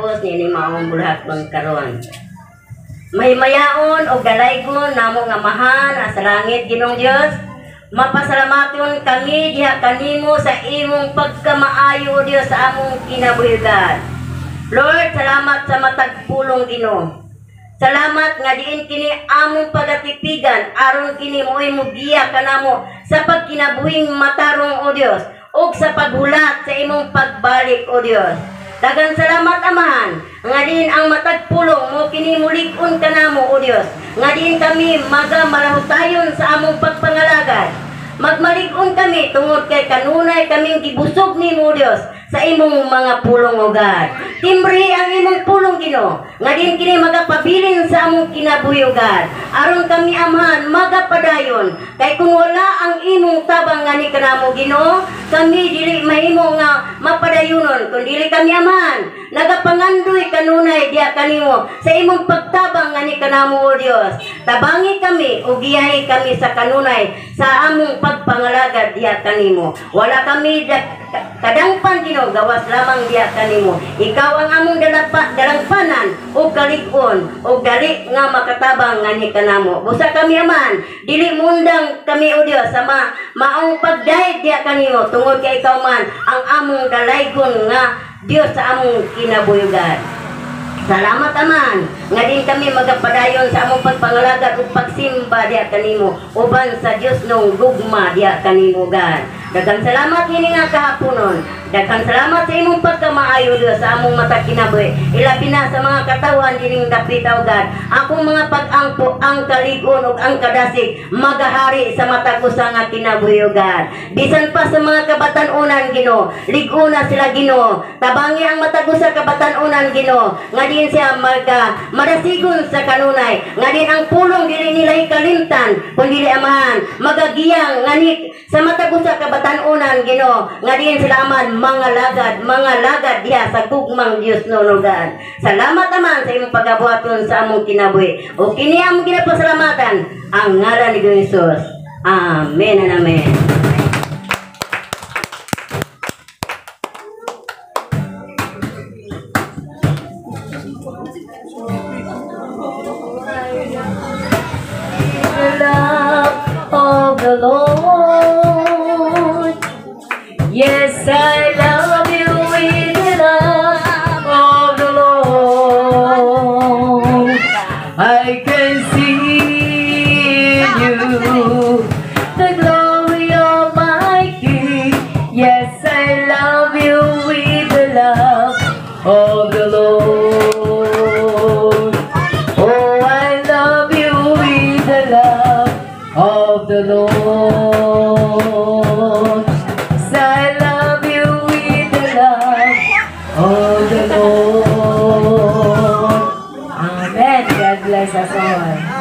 pagkatapos niini maong buluhaton karon. Mahimayaon og dalaygon namo nga Amahan sa langit, Ginoong Dios. Mapasalamaton kami diha kanimo sa imong pagkamaayo, Dios, sa among kinabuhi. Lord, salamat sa matag pulong, Ginoo. Salamat nga diin kini among pagatipigan aron kini mo'y mugiya kanamo sa pagkinabuhing matarong, O Dios, ug sa paghulat sa imong pagbalik, O Dios. Daghang salamat, Amahan, nga diin ang matag pulong mo kini mulig-on kanamo, O Dios, nga diin kami maga malahutayon sa among pagpangalagad. Magmalig-on kami tungod kay kanunay kaming gibusog nimo, Dios, sa imong mga pulong, O God. Timbre ang imong pulong, Ginoo, nga diin kini magapabilin sa among kinabuhi, O God. Aron kami, Amahan, magapadayon kay kung wala ang imong tabang ngani kanamo, Ginoo, kami dili mahimo nga mapadayunon kun dili kami, Amahan, nagapangandoy kanunay diha kanimo sa imong pagtabang ngani kanamo, O Dios. Tabangi kami ug giyahi kami sa kanunay sa among pagpangalagad diha kanimo. Wala kami kadangpan, Ginoo, gawas lamang diha kanimo. Ikaw ang among dalangpanan ug kalig-on ug dali nga makatabang ngani kanamo. Busa kami, Aman, dili mundang kami, O Dios, sa maong pagdahit diha kanimo tungod kay ikaw man ang among dalaygon nga Dios sa among kinabuyugan. Salamat, Aman, nga din kami magapadayon sa among pagpangalagad ug pagsimba diha kanimo uban sa Dios nung gugma diha kanimo, God. Daghang salamat ngini nga kahaponon. Daghang salamat sa imong pagkamaayo, Dios, sa among matag kinabuhi. Ilabi na sa mga katawhan dining dapita, God. Akong mga pag-angpo ang kalig-on ug ang kadasig magahari sa matag usa nga kinabuhi, God. Bisan pa sa mga kabatan-unan, Ginoo, lig-una sila, Ginoo. Tabangi ang matag usa kabatan-unan, Ginoo, nga din siya maga madasigon sa kanunay, nga din ang pulong dili nila ikalimtan, kun dili, Amahan, magagiyang ngani sa matag usa kabatan-unan, Ginoo, nga din sila, Aman, mga lagad diha sa gugmang Dios no, God. Salamat, Aman, sa imong pagabuhaton sa among kinabuhi. O kini among ginapasalamatan ang ngalan ni Ginoong Hesus. Amen and amen. The love of the Lord. Yes, I love you with the love of the Lord. I can see in you the glory of my King. Yes, I love you with the love of the Lord. Oh, I love you with the love of the Lord. Yes, I love you with the love of the Lord. Amen. God bless us all.